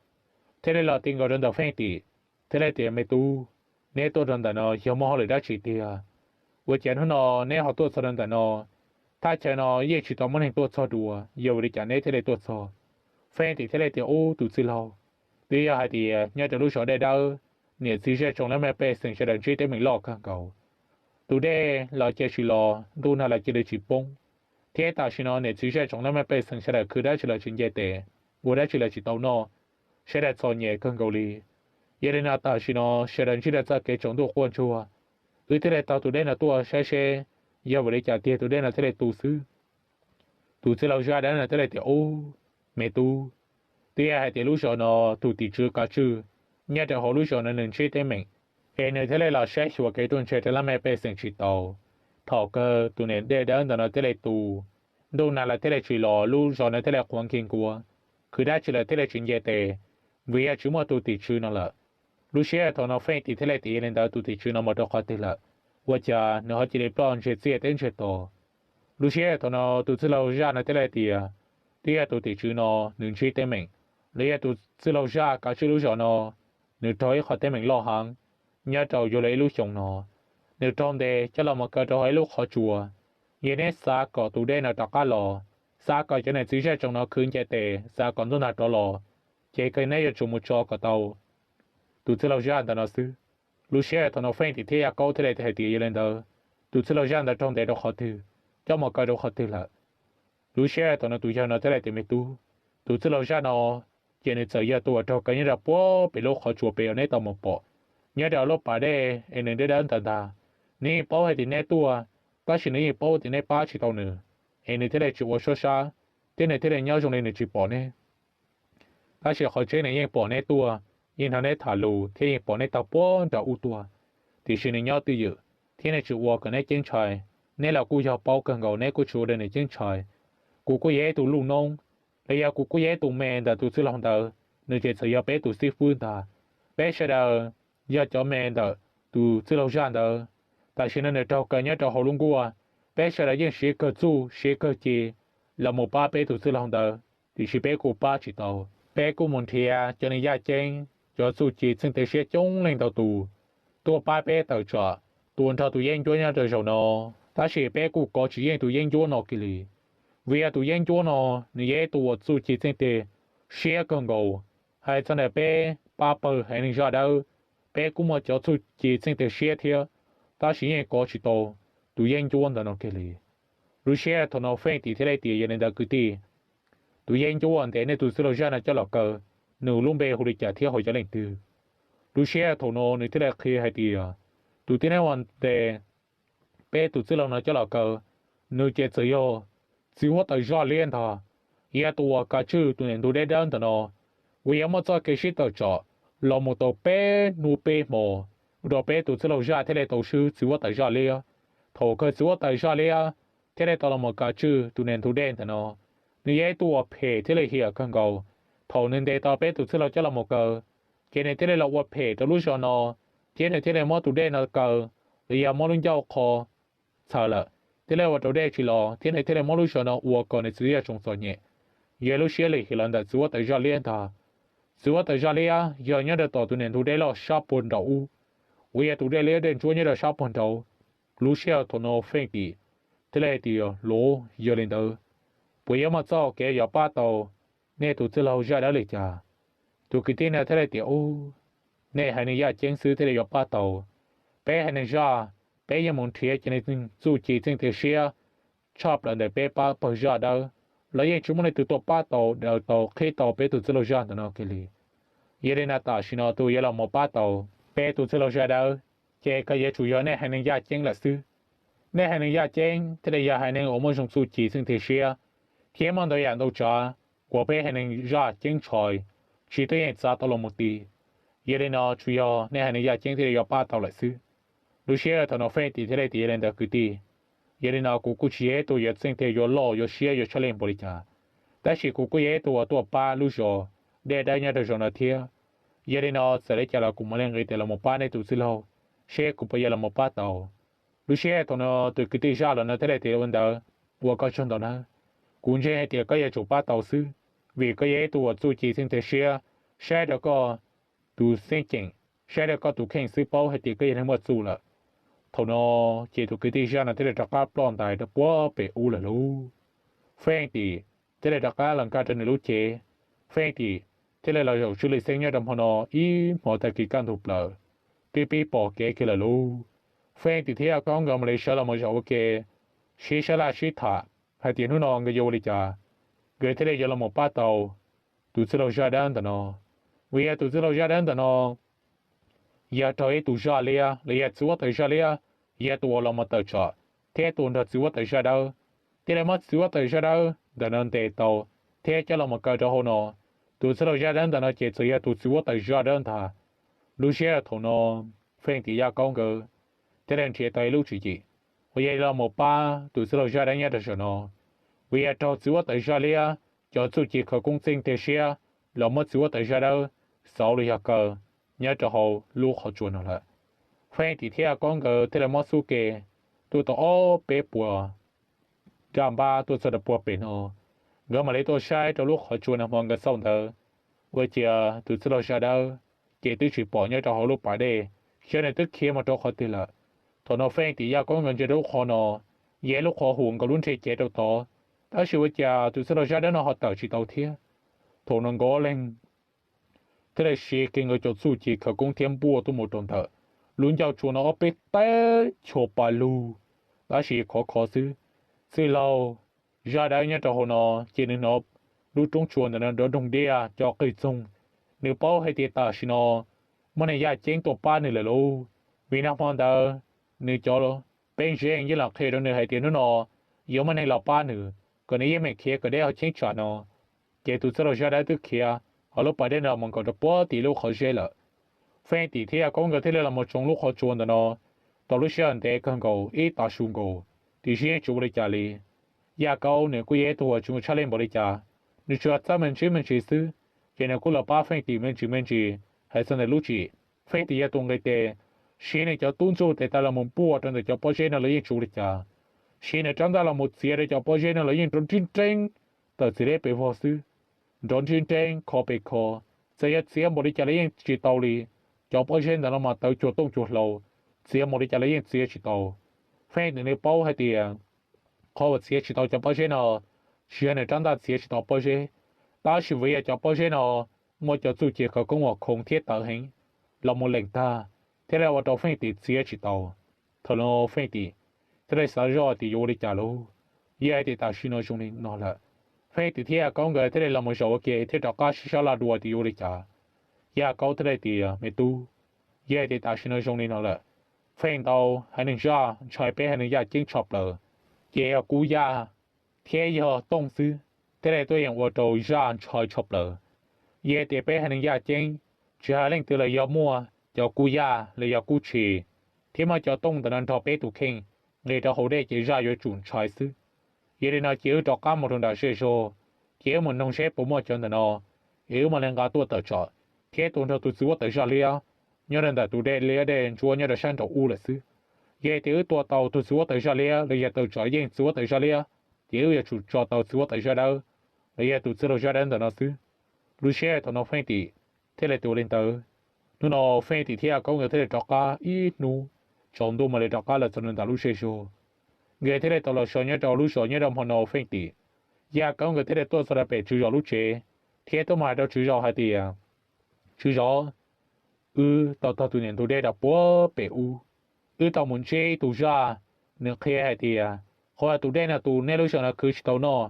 thiaj li los ti nkaus rau ntawm Feej Tim, thiaj li tias, me tub, neb tuaj rau ntawm no yog muaj hauj lwm dab tsi tiag? Ua cas hnub no neb ho tuaj txog rau ntawm no? Thaj chaw no yeej tsis tau muaj neeg tuaj txog dua, yog vim li cas neb thiaj li tuaj txog? Feej Tim thiaj li tias, ub, tus txwj laug, twb yog hais tias nyob rau lub zos Dej Dawb, niam txiv zej tsoom laj mej pej xeem sawv daws ntsib teeb meem loj kawg nkaus. Tus dej los cia tsis los, ntuj nag los cia li tsis poob, thiab tam sim no niam txiv zej tsoom laj mej pej xeem sawv daws khwv dab tsi los tsis nce tes, ua dab tsi los tsis tau noj, sawv daws txom nyem kawg nkaus li. Yog li no tam sim no sawv daws ntsib rau txoj kev tsaus ntuj quaj ntsuag. Wb thiaj li taug tus dej no tuaj saib seb yog vim li cas tiag tus dej no thiaj li tu xwb. Tus txwj laug zaj dawb no thiaj li tias, ub, me tub, twb yog hais tias lub zos no tus tim tswv kav tswj nyob rau hauv lub zos no nws ntsib teeb meem, es nws thiaj li los saib xyuas kev tuaj ntse rau laj mej pej xeem tsis tau. Thaum kawg tus niam dej dawb ntawm no thiaj li tu, ntuj nag los thiaj li tsis los, lub zos no thiaj li qhuav nkig nkuav, khwv dab tsi los thiaj li tsis nce tes, vim yog tsis muaj tus tim tswv no lawm. Lub sij hawm thaum no Feej Tim thiaj li tias, yog li ntawd tus tim tswv no mus rau qhov twg lawm? Ua cas nws ho cia li ploj ntseg txiaj teb ntseg tos? Lub sij hawm thaum no tus txwj laug zaj no thiaj li tias, twb yog tus tim tswv no nws ntsib teeb meem, los yog tus txwj laug zaj kav tswj lub zos no, nws raug ib qho teeb meem loj heev nyob rau yuav luag ib lub xyoo no. Nws raug ntes coj los mus kaw rau hauv ib lub qhov tsua. Yog neb xav kom tus dej no rov qab los, xav kom cov niam txiv zej tsoom no khwv nce tes, xav kom ntuj nag rov los, ces kawg neb yuav tsum mus tso kom tau tus txwj laug zaj ntawm no xwb. Lub sij hawm thaum no Feej Tim thiab Yaj Kaub thiaj li hais tias, yog li ntawd tus txwj laug zaj ntawd raug ntes rau qhov twg, coj mus kaw rau qhov twg lawm? Lub sij hawm thaum no tus yawg no thiaj li tias, me tub, tus txwj laug zaj no ces nws txawm yog tus uas raug kaw nyob rau puag pem lub qhov tsua pem uas neb tau mus pom, nyob rau lub pas dej es nws dej dawb ntawd ntag. Nws yeej paub hais tias neb tuaj, tab sis nws yeej paub tias neb pab tsis tau nws. es nws thiaj li tsis ua suab sab, thiab nws thiaj li nyob zoo li nws tsis pom neb. Tab sis qhov tseeb nws yeej pom neb tuaj, yeej hnov neb tham lus thiab yeej pom neb taug puag nram ub tuaj. Tiam sis nws nyob twj ywm thiab nws tsis ua kom neb ceeb tshaib. Neb los kuj yog paub kawg nkaus, neb kuj tsis ua rau nws ceeb tshaib. Kuv kuj yog ib tug luj noob, los yog kuv kuj yog ib tug me ntawm tus txwj laug ntawd, nws ces txawm yog peb tus xib fwb ntag. Peb sawv daws yog cov me ntawm tus txwj laug zaj ntawd. Tam sim no nws raug kaw nyob rau hauv lub nkuaj, peb sawv daws yeej siv kawg txuj siv kawg ci los mus pab peb tus txwj laug ntawd, tiam sis peb kuj pab tsis tau. Peb kuj mus nrhiav cov neeg yaj ceeb, cov txuj ci txheej teg siab coob leej ntau tus tuaj pab peb tawm tsam tua nrog tus yeeb ncuab nyob rau zaum no. Tab sis peb kuj kov tsis yeej tus yeeb ncuab no kiag li, vim yog tus yeeb ncuab no nws yog ib tug uas txuj ci txheej teg siab kawg nkaus. Hais txog ntawm peb pab pawg haiv neeg zaj dawb, peb kuj muaj cov txuj ci txheej teg siab thiab, tab sis yeej kov tsis tau tus yeeb ncuab ntawm no kiag li. Lub sij hawm thaum no Feej Tim thiaj li tias, yog li ntawd kwv tij, tus yeeb ncuab uas ntes nej tus txwj laug zaj no coj los kaw, nws lub npe hu li cas thiab ho yog leej twg? Lub sij hawm thaum no nws thiaj li qhia hais tias, tus tib neeg uas ntes peb tus txwj laug no coj los kaw, nws ces txawm yog txiv huab tais zaj liab ntag, yog tus uas kav tswj tus niam ntug deb dawb ntawm no, uas yog muaj txoj kev sib tawm tsam los mus tau peb hnub peb hmo, ua rau peb tus txwj laug zaj thiaj li tau swb txiv huab tais zaj liab. Thaum kawg txiv huab tais zaj liab thiaj li tau los mus kav tswj tus niam ntug dej ntawm no. Nws yog ib tug uas phem thiab li hiam kawg nkaus. Thaum nws ntes tau peb tus txwj laug coj los mus kaw, ces nws thiaj li los ua phem rau lub zos no, thiab nws thiaj li muab tus dej no kaw, los yog muab lub ncauj qho txhaws lawm, thiaj li ua rau dej tsis los, thiab nws thiaj li muab lub zos no ua kom nws txiv yog tsoos txom nyem. Yog lub siab lim hiam los ntawm txiv huab tais zaj liab ntag. Txiv huab tais zaj liab yog nyob rau tom tus niam ntug dej loj sab puag nraum ub, uas yog tus dej liab dej ntsuab nyob rau sab puag nraud. Lub sij hawm thaum no Feej Tim thiaj li hais tias, luv, yog li ntawd, puas yuav muaj txoj kev yuav pab tau nej tus txwj laug zaj dawb li cas? Tus kwv tij no thiaj li tias, ub, nej haiv neeg yaj ceeb xwb thiaj li yuav pab tau. Peb haiv neeg zaj, peb yeej mus nrhiav cov neeg txuj ci txheej teg siab tshaj plaws ntawm peb pab pawg zaj dawb, los yeej tsis muaj leej twg tuaj pab tau daws tau qhib tau peb tus txwj laug zaj ntawm no kiag li. Yog li no tam sim no tus yuav los mus pab tau peb tus txwj laug zaj dawb, ces koj yuav tsum yog nej haiv neeg yaj ceeb lawm xwb. Nej haiv neeg yaj ceeb thiaj li yog haiv neeg uas muaj zoo txuj ci txheej teg siab, thiab muaj ntau yam ntau tsav uas peb haiv neeg zaj ceeb tshaib tsis tuaj yeej txav tau los mus ti. Yog li no tsuas yog nej haiv neeg yaj ceeb thiaj li yuav pab tau lawm xwb. Lub sij hawm thaum no Feej Tim thiaj li tias, yog li ntawd kwv tij, yog li no kuv kuj tsis yog ib tug yuav txheej teg yuav loj yuav siab yuav tshaj lij npaum li cas, tab sis kuv kuj yog ib tug uas tuaj pab lub zos dej dawb nyob rau zaum no thiab. Yog li no txawm li cas los kuv mam li nqis tes los mus pab nej tus txwj laug, seb kuv puas yuav los mus pab tau. Lub sij hawm thaum no tus kwv tij zaj los no thiaj li tias, ua ntawd, ua koj tsaug ntau nawb. Kuv ntseeg hais tias koj yuav tsum pab tau xwb, vim koj yog ib tug uas txuj ci txheej teg siab, saib rau koj tus xeeb ceem, saib rau koj tus kheej xwb paub hais tias koj yog neeg muaj txuj lawm. Thaum no ces tus kwv tij zaj no thiaj li rov qab ploj ntais rau puag pem ub lawm lauj. Feej Tim thiaj li rov qab los nkag rau nws lub cev. Feej Tim thiaj li los zaum tswj li xeeb nyob rau hmo no ib hmo tag kis kaj ntug plaws, twb pib pom kev kiag lawm lauj. Feej Tim thiab Yaj Kaub nkawd mam li sawv los mus zaum ua ke, sib sab laj sib tham hais tias hnub no nkawd yuav ua li cas, nkawd thiaj li yuav los mus pab tau tus txwj laug zaj dawb ntawm no. Vim yog tus txwj laug zaj dawb ntawm no yog raug ib tug zaj liab los yog txiv huab tais zaj liab, yog tus uas los mus tawm tsam thiab tua nrog txiv huab tais zaj dawb, thiaj li muab txiv huab tais zaj dawb ntawm no ntes tau thiab coj los mus kaw rau hauv no. Tus txwj laug zaj dawb ntawm no ces txawm yog tus txiv huab tais zaj dawb ntag. Lub sij hawm thaum no Feej Tim Yaj Kaub nkawd thiaj li nrhiav tau ib lub tswv yim uas yog los mus pab tus txwj laug zaj dawb nyob rau zaum no, vim yog raug txiv huab tais zaj liab cov txuj ci khawv koob txheej teg siab los muab txiv huab tais zaj dawb xauv los yog kaw nyob rau hauv lub qhov tsua no lawm. Feej Tim thiab Yaj Kaub nkawd thiaj li muab xub ke tuaj tau ob peb puas nraj npab tuaj txog rau puag pem no. Nkawd mam li tuaj saib rau lub qhov tsua nag hmo nkawd xauj ntawd, ua ciav tus txwj laug zaj dawb ces twb tsis pom nyob rau hauv lub pas dej, xyov nws twb khiav mus rau qhov twg lawm. Thaum no Feej Tim Yaj Kaub nkawd ntsia rau lub qhov no, yog ib lub qhov huam nkaus lub nrhe cev rau tod, tab sis ua cas tus txwj laug zaj dawb no ho tawm tsis tau thiab. Thaum no nkawd ob leeg thiaj li siv kiag nkawd cov txuj ci khawv koob thiab npuaj tuaj mus rau ntawm lub ncauj tsua no ob peb teg chua pa lug, tab sis khov kho xwb. Txwj laug zaj dawb nyob rau hauv no ces nws hnov lub roob tsua ntawm no nrov doog diaj co qwj txoog. Nws paub hais tias tam sim no muaj neeg yaj ceeb tuaj pab nws lawm lauj, vim nag hmo ntawd nws cov pej xeem yeej los qhia rau nws hais tias hnub no yuav muaj neeg los pab nws, kom nws yeej meem khiav kom deb hauv cheeb tsam no. Ces tus txwj laug zaj dawb twb khiav hauv lub pas dej no mus nkaum rau puag tim lub qhov zeb lawm. Feej Tim thiab Yaj Kaub nkawd thiaj li los mus tsoov lub qhov tsua ntawm no tau lub sij hawm ntev kawg nkaus ib tag su nkaus, tiam sis yeej tsis ua li cas li. Yaj Kaub nws kuj yog ib tug uas tsis muaj tshaj lij npaum li cas, nws tsuas txawj me ntsis me ntsis xwb, ces nws kuj los pab Feej Tim me ntsis me ntsis. Hais txog ntawm lub tsim, Feej Tim yog tus nqis tes, siv nws cov tub ntsuj tes taw los mus npuaj rau ntawm cov pob zeb no los yeej tsis ua li cas, siv nws rab ntaj los mus txiav rau cov pob zeb no los yeej nrov nrib nreeb tawm txiv deb pes vog xwb. Nrov nrib nreeb kho pes kho, txawm yog txiav npaum li cas los yeej tsis tau li. Cov pob zeb ntawm no mas tawv cuag tooj cuag hlau, txiav npaum li cas los yeej txiav tsis tau. Feej Tim nws paub hais tias qhov uas txiav tsis tau cov pob zeb no tsis yog nws rab ntaj txiav tsis tau pob zeb, tab sis vim yog cov pob zeb no muaj cov txuj ci khawv koob uas khoov thiab tawv heev los mus lees tag, thiaj li ua rau Feej Tim txiav tsis tau. Thaum no Feej Tim thiaj li xav zoj tias yuav ua li cas lauj. Yog hais tias tam sim no zoo li no lawm, Feej Tim thiab Yaj Kaub nkawd thiaj li los mus zaum ua ke thiab rov qab sib sab laj dua tias yuav ua li cas. Yaj Kaub thiaj li tias, Me tub, yog hais tias tam sim no zoo li no lawm, Feej Ntau haiv neeg zaj ntshai peb haiv neeg yaj ceeb tshaj plaws, ces yog Kub Yaj thiab yog Tooj xwb thiaj li tuaj yeem ua rau zaj ntshai tshaj plaws. Yog hais tias peb haiv neeg yaj ceeb, tsis hais leej twg los yog muaj cov Kub Yaj los yog Kub Tshis thiab muaj cov Tooj ntawm no nrog peb tus kheej nqis rau hauv dej ces zaj yuav tsum ntshai xwb. Yog li no ces wb rov qab mus rau nram zej zog, ces wb mus noog seb puas muaj cov ntawm no, es wb mam li nqa tuaj tawm tsam thiab tua nrog tus txiv huab tais zaj liab nyob rau ntawm tus dej liab dej ntsuab nyob rau sab nraum ub lawm xwb. Yog hais tias wb tua tau tus txiv huab tais zaj liab los yog tawm tsam yeej txiv huab tais zaj liab, ces wb yuav tsum tso tau txiv huab tais zaj dawb los yog tus txwj laug zaj dawb ntawm no xwb. Lub sij hawm thaum no Feej Tim thiaj li ua li ntawd. Hnub no Feej Tim thiab Yaj Kaub nkawd thiaj li rov qab ib hnub tsaus ntuj mam li rov qab los txog nram lub zej zog. Nkawd thiaj li tau los so nyob rau lub zos nyob rau hmo no Feej Tim, Yaj Kaub nkawd thiaj li tuaj txog rau pem tswv zos lub tsev thiab tuaj mus hais rau tswv zos hais tias, Tswv zos, wb tau tog tus niam ntug dej rau puag pem ub. Wb tau mus ntsib ib tug zaj, nws qhia hais tias qhov uas tus dej no tus nej lub zos no khwv tsis tau noj,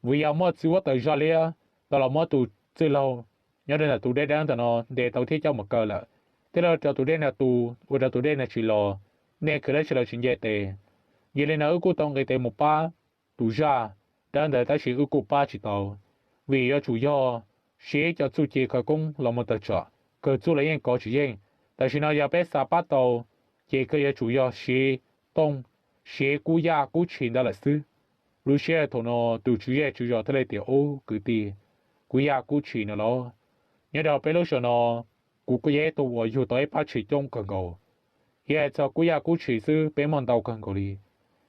vim yog muaj txiv huab tais zaj liab tau los muab tus txwj laug nyob rau ntawm tus dej dawb ntawm no ntes tau thiab coj mus kaw lawm, thiaj li ua rau tus dej no tu, ua rau tus dej no tsis los, nej khwv dab tsi los tsis nce tes. Yog li no wb kuj tau nqis tes mus pab tus zaj dawb ntawd tab sis wb kuj pab tsis tau, vim yuav tsum yog siv cov txuj ci khawv koob los mus tawm tsam, kawg txuj los yeej kov tsis yeej. Tam sim no yog peb xav pab tau, ces kawg yuav tsum yog siv tooj, siv kub yaj kub tshis ntawd lawm xwb. Lub sij hawm thaum no tus tswv zej tswv zos thiaj li tias, Ub kwv tij, kub yaj kub tshis no los, nyob rau peb lub zos no, kuv kuj yog ib tug uas yug tau ib pab tshis coob kawg nkaus. Yog hais txog kub yaj kub tshis xwb peb muaj ntau kawg nkaus li.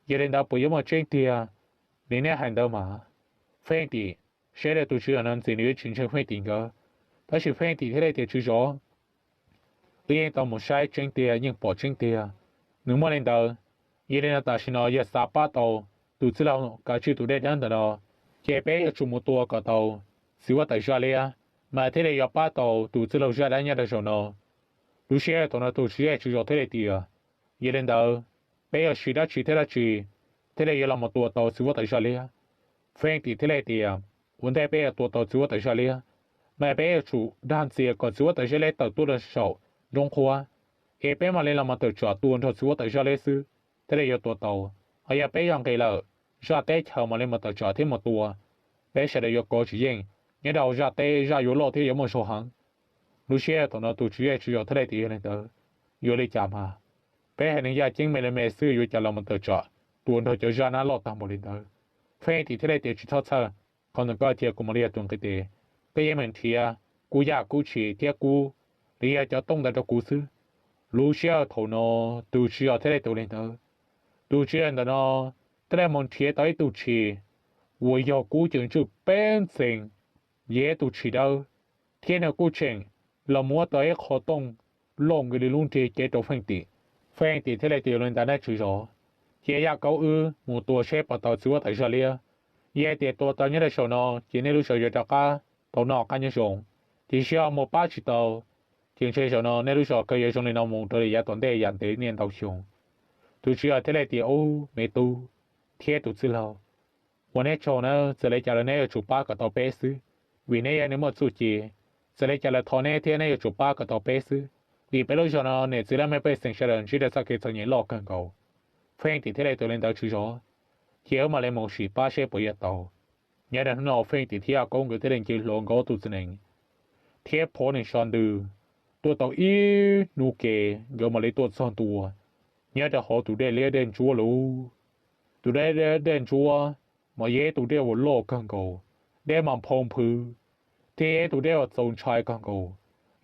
Yog li ntawd puas yuav muaj tseeb tiag li nej hais ntawd mas? Feej Tim saib rau tus tswv zos no ntxim nws yuav tsis ntseeg Feej Tim nkawd, tab sis Feej Tim thiaj li tias, Tswv zos, wb yeej tau mus saib tseeb tiag, yeej pom tseeb tiag, nws muaj li ntawd. Yog li no tam sim no yog xav pab tau tus txwj laug kav tswj tus dej dawb ntawm no, ces peb yuav tsum mus tua kom tau txiv huab tais zaj liab, mas thiaj li yuav pab tau tus txwj laug zaj dawb nyob rau zaum no. Lub sij hawm thaum no tus tswv zej tswv zos thiaj li tias, Yog li ntawd, peb yuav siv dab tsi thiab dab tsi thiaj li yuav los mus tua tau txiv huab tais zaj liab? Feej Tim thiaj li tias, Ua ntej peb yuav tua tau txiv huab tais zaj liab, mas peb yuav tsum dag ntxias kom txiv huab tais zaj liab tawm tuaj rau saum nruab nqhuab, es peb mam li los mus tawm tsam tua nrog txiv huab tais zaj liab xwb thiaj li yuav tua tau. Ho yog peb yog nqis lawm, zaj teb chaws mam li mus tawm tsam thiab mus tua, peb sawv daws yuav kov tsis yeej. Nyob rau zaj teb zaj yuav loj thiab yuav muaj zog heev. Lub sij hawm thaum no tus tswv zej tswv zos thiaj li tias, Yog li ntawd, yuav li cas mas? Peb haiv neeg yaj ceeb me li me xwb yuav cas los mus tawm tsam tua nrog cov zaj nab loj tag npaum li ntawd? Feej Tim thiaj li tias, Tsis txhob txhawj, qhov ntawm koj thiab kuv mam li yog tus nqis tes, koj yeej meem nrhiav kub yaj kub tshis thiab kub los yog cov tooj ntawd rau kuv xwb. Lub sij hawm thaum no tus tswv zos thiaj li tias li ntawd. Tus tswv zos ntawm no thiaj li mus nrhiav tau ib tug tshis uas yog kub cev ntswj peb ntxees, yog ib tug tshis dawb, thiab nws kuj tseem los muab tau ib qho tooj loj nkaus li lub nrig cev rau Feej Tim. Feej Tim thiaj li tias, Li ntawd nej tswv zos, cia Yaj Kaub wb mus tua seb puas tau txiv huab tais zaj liab. Yog hais tias tua tau nyob rau saum no ces nej lub zos yuav rov qab tau noj qab nyob zoo, tiam sis yog mus pab tsis tau, ces ntshe zaum no nej lub zos kawg yuav zoo li no mus rau yav tom ntej yam ntev niaj ntau xyoo. Tus tswv zos thiaj li tias, Ub me tub thiab tus txwj laug, ua neb tsaug nawb, txawm li cas los neb yuav tsum pab kom tau peb xwb, vim neb yog neeg muaj txuj ci. Txawm li cas los thov neb thiab neb yuav tsum pab kom tau peb xwb, vim peb lub zos no niam txiv laj mej pej xeem sawv daws ntsib rau txoj kev txom nyem loj kawg nkaus. Feej Tim thiaj li tias, Li ntawd tswv zos, ces wb mam li mus sim pab seb puas yuav tau. Nyob rau hnub no Feej Tim thiab Yaj Kaub nkawd thiaj li nce hlo nkawd ob tug txiv nees thiab phov nees so ntws tuaj tau ib hnub ke, nkawd mam li tuaj txog ntua nyob rau hauv tus dej liab dej ntsuab lawm. Tus dej liab dej ntsuab mas yog ib tus dej uas loj kawg nkaus, dej mas nphau nphwv, thiab yog ib tus dej uas txaus ntshai kawg nkaus.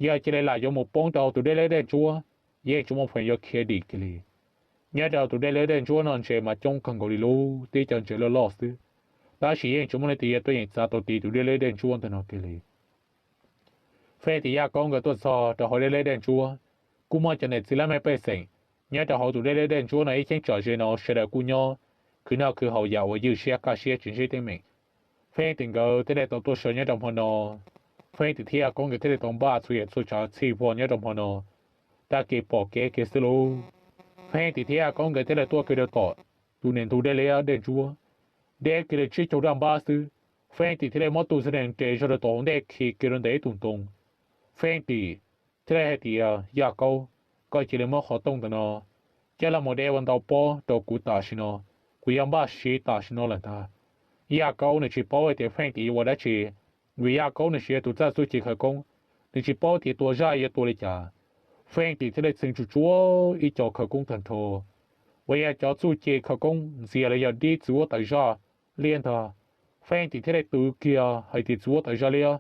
Yog cia li lam yuav mus poob rau hauv tus dej liab dej ntsuab, yeej tsis muaj feem yuav khiav dim kiag li. Nyob rau tus dej liab dej ntsuab no ntses mas coob kawg nkaus li lub tib co ntses loj loj xwb, tab sis yeej tsis muaj leej twg yuav tuaj yeem txav tau tiv tus dej liab dej ntsuab ntawm no kiag li. Feej Tim Yaj Kaub nkawd tuaj txog rau hauv dej liab dej ntsuab, kuj muaj cov niam txiv laj mej pej xeem nyob rau hauv tus dej liab dej ntsuab no ib cheeb tsam ze no sawv daws kuj nyob khwv noj khwv haus yam uas ywj siab kaj siab tsis ntsib teeb meem. Feej Tim nkawd thiaj li tau tuaj sawv nyob rau hmo no. Feej Tim thiab Yaj Kaub nkawd thiaj li tau npaj txhua yam txhua tsav txhij vog nyob rau hmo no, tag kis pom kev kiag xwb lauj. Feej Tim thiab Yaj Kaub nkawd thiaj li tuaj kiag rau tom tus niam ntug dej liab dej ntsuab, deb kiag li tsib caug daj npab xwb. Feej Tim thiaj li muab tus txiv nees nres zog rau tom hauv ntej khi kiag rau ntawm ib tug ntoo. Feej Tim thiaj li hais tias, Yaj Kaub, koj cia li muab qhov tooj ntawm no coj los mus de ua ntau pob rau kuv tam sim no, kuv yuav npaj siv tam sim no lawm ntag. Yaj Kaub nws tsis paub hais tias Feej Tim yuav ua dab tsi, vim Yaj Kaub nws siv tus txaj txuj ci khawv koob, nws tsis paub tias tua zaj yuav tua li cas. Feej Tim thiaj li txheev tsuj tsuav ib co khawv koob tag nrho uas yog cov txuj ci khawv koob ntxias los yog dib txiv huab tawm zaj liab ntag. Feej Tim thiaj li twv kiag hais tias txiv huab tawm zaj liab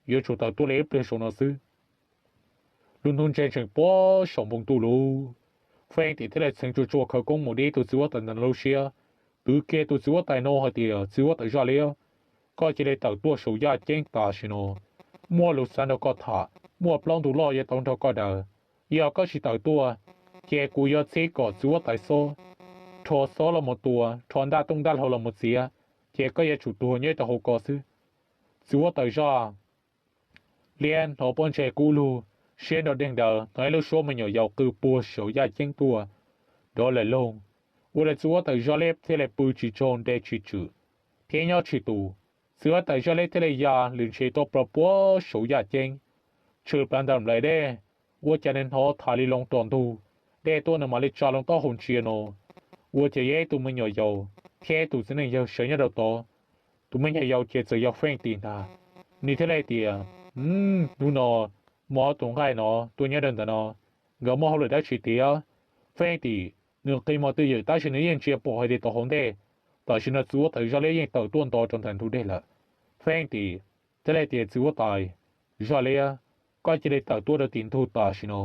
yuav tsum tawm tuaj li ib pliag saum no xwb. Lub hnub ntseg tseem puag saum npoo ntuj lawm, Feej Tim thiaj li txheev tsuj tsuav khawv koob mus dib tus txiv huab tawm ntawm lub siab, twv kiag tus txiv huab tawm no hais tias, Txiv huab tawm zaj liab, koj cia li tawm tuaj saum yaj ceeb tam sim no. Muaj lus xav nrog koj tham, muaj plaub ntug loj yuav tau nrog koj daws. Yog koj tsis tawm tuaj, ces kuv yuav txib kom txiv huab tawm xob, rho xob los mus tua, rho ntaj tooj ntaj hlau los mus txiav, ces koj yuav tsum tuag nyob rau hauv ko xwb. Txiv huab tawm zaj liab hnov pob ntseg kub lug, siab nrog deeg daws, hnov ib lub suab me nyuam yaus qw puag saum yaj ceeb tuaj nrov lawm loog, ua rau txiv huab tawm zaj liab thiaj li pw tsis tsaug nte tsis tswm thiab nyob tsis tus. Txiv huab tawm zaj liab thiaj li ya lwm ntshe tuaj plaws puag saum yaj ceeb, tshwm plaws ntawm nplaim dej. Ua cas nws hnov tham li loo rom ntug dej tuaj, nws mam li tsa loo taub hau ntsia no, ua cas yog ib tug me nyuam yaus thiab ib tus txiv neej yawg sawv nyob rau tod. Tus me nyuam yaus ces txawm yog Feej Tim ntag. Nws thiaj li tias, Hnub no muaj ob tug nqaij no tuaj nyob rau ntawm no, nkawd muaj hauj lwm dab tsi tiag? Feej Tim nws nqis mos twj ywm tab sis nws yeej ntsia pom hais tias tom hauv ntej tam sim no txiv huab tawm zaj liab yeej tawm tuaj nto rau ntawm ntug dej lawm. Feej Tim thiaj li tias, Txiv huab tawm zaj liab, koj cia li tawm tuaj rau tim ntug tam sim no.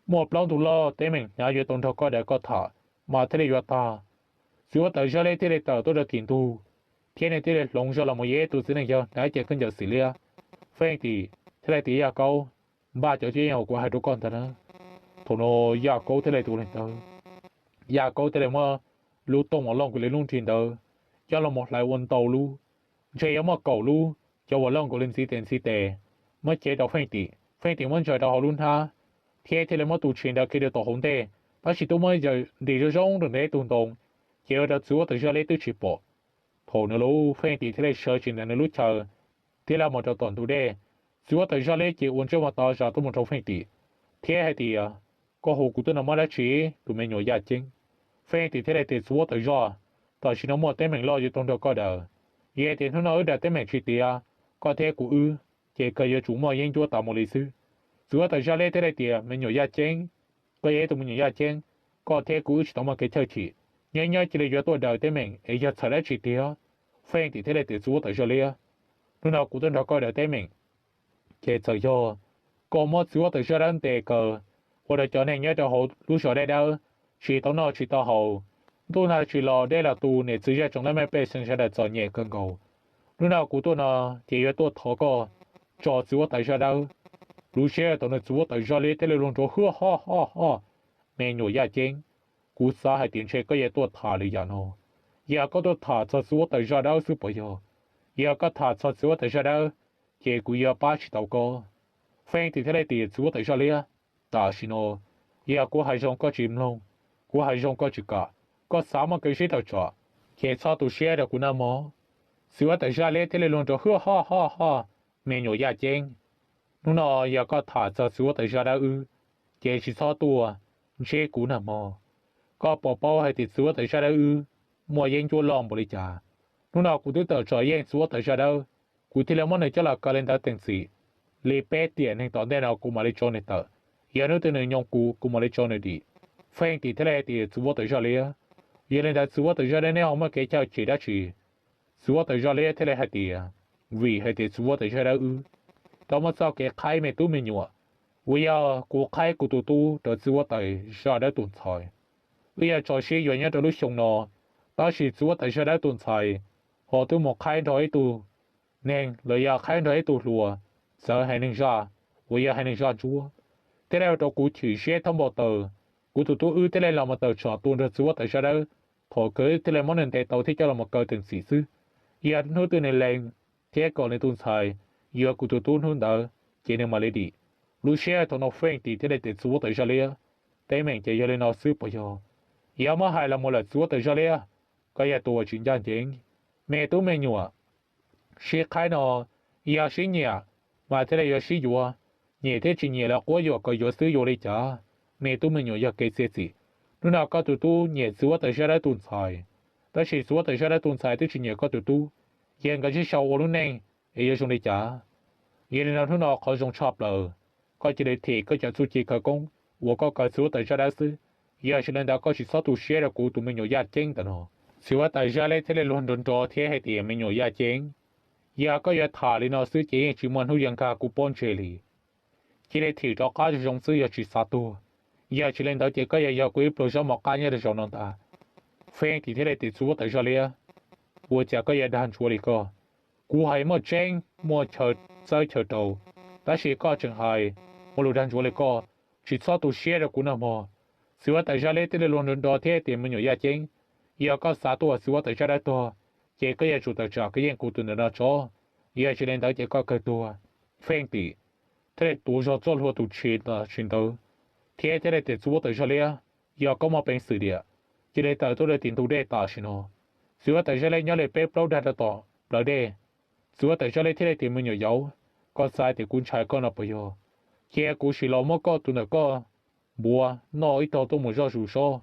Muaj plaub ntug loj teeb meem hnyav yuav tau nrog koj daws koj tham mas thiaj li yuav tag. Txiv huab tawm zaj liab thiaj li tawm tuaj rau tim ntug, thiab nws thiaj li hloov zog los mus yog ib tug txiv neej yawg hnav cev khaub ncaws xim liab. Feej Tim thiaj li tias, Yaj Kaub, npaj cov cuab yeej uas kuv hais rau koj ntag na. Thaum no Yaj Kaub thiaj li tus leeg tawg, Yaj Kaub thiaj li muab lub tooj uas loj nkaus li lub nrig ntawd coj los mus hlais ua ntau lub, ntshe yuav muaj kaum lub, cov uas loj nkaus li ntxiv tes ntxiv tes, muab cev rau Feej Tim. Feej Tim muab ntsaws rau hauv lub hnab, thiab thiaj li muab tus tshis ntawd khi rau tom hauv ntej, tab sis twb muab ntim zoo zoo rau ntawm ib tug ntoo, ces ua rau txiv huab tawm zaj liab twb tsis pom. Thaum no lub Feej Tim thiaj li sawv tsis ntev nws lub chaw, thiab los mus rau tom ntug dej. Txiv huab tawm zaj liab ces ua ntsej muag to zam tuaj mus rau Feej Tim, thiab hais tias, Koj hu kuv tuaj no muaj dab tsi, tus me nyuam yaj ceeb? Feej Tim thiaj li tias, Txiv huab tawm zaj, tam sim no muaj teeb meem loj yuav tau nrog koj daws. Yog tias hnub no wb daws teeb meem tsis tiav, koj thiab kuv wb, ces kawg yuav tsum muaj yeeb ncuab tas mus li xwb. Txiv huab tawm zaj liab thiaj li tias, Me nyuam yaj ceeb, koj yog ib tug me nyuam yaj ceeb, koj thiab kuv wb tsis tau muaj kev chawj chim, nyob nyob cia li yuav tuaj daws teeb meem es yog txhawm dab tsi tiag? Feej Tim thiaj li tias, Txiv huab tawm zaj liab, hnub no kuv tuaj nrog koj daws teeb meem, ces txawm yog koj muab txiv huab tawm zaj dawb ntes kaw ua rau cov neeg nyob rau hauv lub zos dawb dawb tsis tau noj tsis tau haus, ntuj nag tsis los dej los tu, niam txiv zej tsoom laj mej pej xeem sawv daws txom nyem kawg nkaus. Hnub no kuv tuaj no ces yuav tuaj thov koj tso txiv huab tawm zaj dawb. Lub sij hawm thaum no txiv huab tawm zaj liab thiaj li luag nrov hwj hoj hoj hoj, Me nyuam yaj ceeb, kuv xav hais tias ntshe koj yuav tuaj tham lwm yam no. Yog koj tuaj tham txog txiv huab tawm zaj dawb xwb puas yog? Yog koj tham txog txiv huab tawm zaj dawb, ces kuv yuav pab tsis tau koj. Feej Tim thiaj li tias, Txiv huab tawm zaj liab, tam sim no yog kuv hais zoo koj tsis mloog, kuv hais zoo koj tsis kam, koj xav muaj kev sib tawm tsam, ces txhob tu siab rau kuv noj mov. Txiv huab tawm zaj liab thiaj li luag nrov hwj hoj hoj hoj, Me nyuam yaj ceeb, hnub no yog koj tham txog txiv huab tawm zaj dawb wb, ces tsis txhob tuaj ntsib kuv noj mov. Koj puas paub hais tias txiv huab tawm zaj dawb wb muaj yeeb ncuab loj npaum li cas. Hnub no kuv twb tawm tsam yeej txiv huab tais zaj dawb, kuv thiaj li muab nws coj los kaw li ntawd teem txim. Li peb tiam neeg tom ntej no kuv mam li tso nws tawm. Yog hnub twg nws nyoog kuv, kuv mam li tso nws dim. Feej Tim thiaj li hais tias, Txiv huab tais zaj liab, yog li ntawd txiv huab tais zaj dawb, neb ho muaj kev caj ces dab tsi? Txiv huab tais zaj liab thiaj li hais tias, Vim hais tias txiv huab tais zaj dawb wb tau muaj txoj kev qhaib me tub me nyuam, uas yog kuv qhaib kuv tus tub rau txiv huab tais zaj dawb tus ntxhais. Wb yuav tso siab yuav nyob rau lub xyoo no, tab sis txiv huab tais zaj dawb tus ntxhais ho twb mus qhaib nrog ib tug neeg los yog qhaib nrog ib tug hluas txawv haiv neeg zaj, uas yog haiv neeg zaj ntsuab, thiaj li ua rau kuv chim siab thoob npau taws. Kuv tus tub wb thiaj li los mus tawm tsam tua nrog txiv huab tais zaj dawb, thaum kawg thiaj li muab nws ntes tau thiab coj los kaw teem txim xwb. Yog hnub twg nws lees thiab kom nws tus ntxhais yuav kuv tus tub hnub ntawd, ces nws mam li dim. Lub sij hawm thaum no Feej Tim thiaj li tias, Txiv huab tais zaj liab, teeb meem ces yog li no xwb puas yog? Yog muab hais los mus lawm txiv huab tais zaj liab, koj yog tus uas tsis ncaj ncees. Me tub me nyuam sib qhaib no, yog sib nyiam mas thiaj li yuav sib yuav, nyiam thiab tsis nyiam los quab yuam kom yuav xwb yuav li cas? Me tub me nyuam yog kev txiav txim. Hnub no koj tus tub nyiam txiv huab tais zaj dawb tus ntxhais, tab sis txiv huab tais zaj dawb tus ntxhais twb tsis nyiam koj tus tub, yog nkawd sib sau ua lub neej es yuav zoo li cas? Yog li no hnub no qhov zoo tshaj plaws, koj cia li them koj cov txuj ci khawv koob uas koj kaw txiv huab tais zaj dawb xwb. Yog tsis li ntawd koj tsis txhob tu siab rau kuv tus me nyuam yaj ceeb ntawm no. Txiv huab tais zaj liab thiaj li luag nrov nrov thiab hais tias, Me nyuam yaj ceeb, yog koj yuav tham li no xwb ces yeej tsis muaj hnub yuav nkag kuv pob ntseg li. Cia li thim rov qab zoo zoo xwb yog tsis xav tuag. Yog tsis li ntawd ces koj yuav yog kuv ib pluag zaub mov qab nyob rau zaum no ntag. Feej Tim thiaj li tias, Txiv huab tais zaj liab, ua cas koj yuav dag ntsuav li koj? Kuv hais muaj tseeb muaj chaw txawb chaw rau, tab sis koj tseem hais ua lus dag ntsuav li koj, tsis txhob tu siab rau kuv nawb mog. Txiv huab tais zaj liab thiaj li luag nrov nrov thiab tias, Me nyuam yaj ceeb, yog koj xav tuaj txiv huab tais zaj dawb tuag, ces koj yuav tsum tawm tsam kev yeej kuv tus ntawm no tso, yog tsis li ntawd ces koj kawg tuag. Feej Tim thiaj li tuav zog txoj hlua tus tshis tam sim ntawd, thiab thiaj li tias, Txiv huab tais zaj liab, yog koj muaj peev xwm diam, cia li tawm tuaj rau tim ntug dej tam sim no. Txiv huab tais zaj liab nyob li peb plaub dag rau tom plawv dej. Txiv huab tais zaj liab thiaj li tias, Me nyuam yaus, koj xav tias kuv ntshai koj no puas yog? Cia kuv sim los muab koj tus ntawm koj npuav noj ib tog tuaj mus zoj zus sob.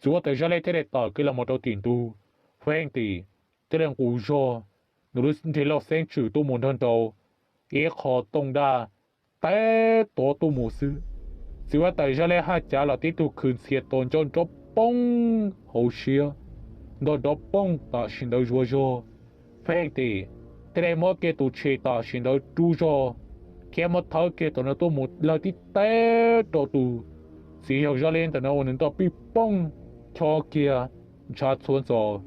Txiv huab tais zaj liab thiaj li tawm kiag los mus rau tim ntug. Feej Tim thiaj li nqus zog nws lub nrig lauj xeeb tswm tuaj mus nrog nrau ib qho tooj daj teb tov tuaj mus xwb. Txiv huab tais zaj liab haj cav los tib tug khwv ntxhias tos nco nrov poob hauv siab, nto nrov poob tam sim ntawd zuav zog. Feej Tim thiaj li muab kiag tus tshis tam sim ntawd rub zog, thiab muab thawb kiag tom no tuaj mus lawg tib teb rau tus txiv yawg zaj liab ntawm no uas nws nto pij pooj cho kiag ntshav txhua ntxos.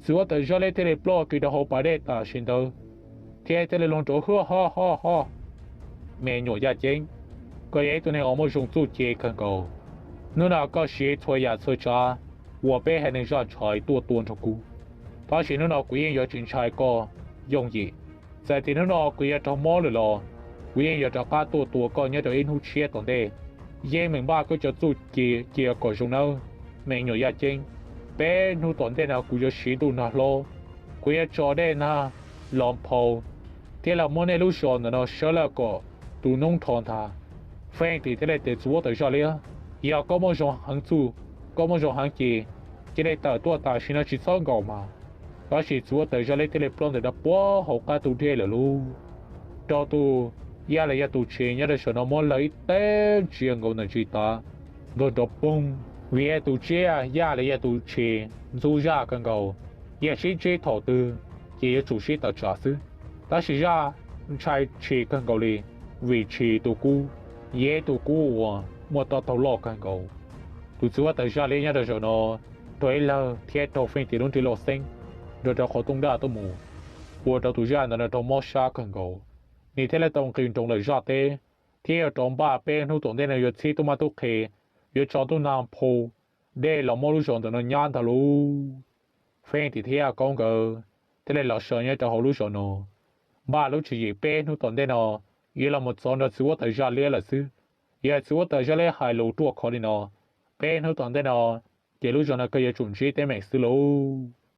Txiv huab tais zaj liab thiaj li ploj kiag rau hauv pas dej tam sim ntawd, thiab thiaj li luag nrov, Huaj ho ho ho! Me nyuam yaj ceeb, koj yog ib tug neeg uas muaj zoo txuj ci kawg nkaus. Hnub no koj siv txhua yam txhua tsav uas peb haiv neeg zaj ntshai tuaj tua nrog kuv, tab sis hnub no kuv yeej yuav tsis ntshai koj yooj yim. Txawm tias hnub no kuv yuav raug mob lawm los kuv yeej yuav rov qab tuaj tua koj nyob rau ib hnub tshiab tom ntej. Yeej meem npaj koj cov txuj ci cia kom zoo nawb, me nyuam yaj ceeb. Peb hnub tom ntej no kuv yuav siv ntuj nag hlob, kuv yuav tso dej nag los nphau, thiab los muab nej lub zos ntawm no sawv lawm kom tu noob rho ntag. Feej Tim thiaj li tias, Txiv huab tais zaj liab, yog koj muaj zoo heev txuj, koj muaj zoo heev ces cia li tawm tuaj tam sim no tsis txhob nkaum mas. Tab sis txiv huab tais zaj liab thiaj li ploj ntawm rau puag hauv qab tus dej lawm lauj. Rau tus yaj los yog tus tshis nyob rau saum no muab lawg ib teb ntsia nkaus ntawm ntsis tav, nrov nrov poog. Vim yog tus tsiaj yaj los yog tus tshis ntxub zaj kawg nkaus, yog sib ntsib thaum twg ces yuav tsum sib tawm tsam xwb. Tab sis zaj ntshai tshis kawg nkaus li, vim tshis tus kub yeej tus kub uas muaj toj taug loj kawg nkaus. Tus txiv huab tais zaj liab nyob rau saum no raug ib lawg thiab raug Feej Tim lub nrig lauj xeeb nrog rau qhov tooj daj tuaj mus, ua rau tus zaj ntawm no raug mob sab kawg nkaus. Nws thiaj li tau nqis nroos lawm zaj teb, thiab yuav rov npaj peb hnub tom ntej no yuav txhib tub mab tub qhe, yuav tso ntuj nag nphau dej los muab lub zos ntawm no nyab ntag lauj. Feej Tim thiab Yaj Kaub nkawd thiaj li los so nyob rau hauv lub zos no, npaj lub tswv yim peb hnub tom ntej no yuav los mus txov nrog txiv huab tais zaj liab lawm xwb. Yog txiv huab tais zaj liab hais lus ruaj khov li no, peb hnub tom ntej no ces lub zos no kawg yuav tsum ntsib teeb meem xwb lauj.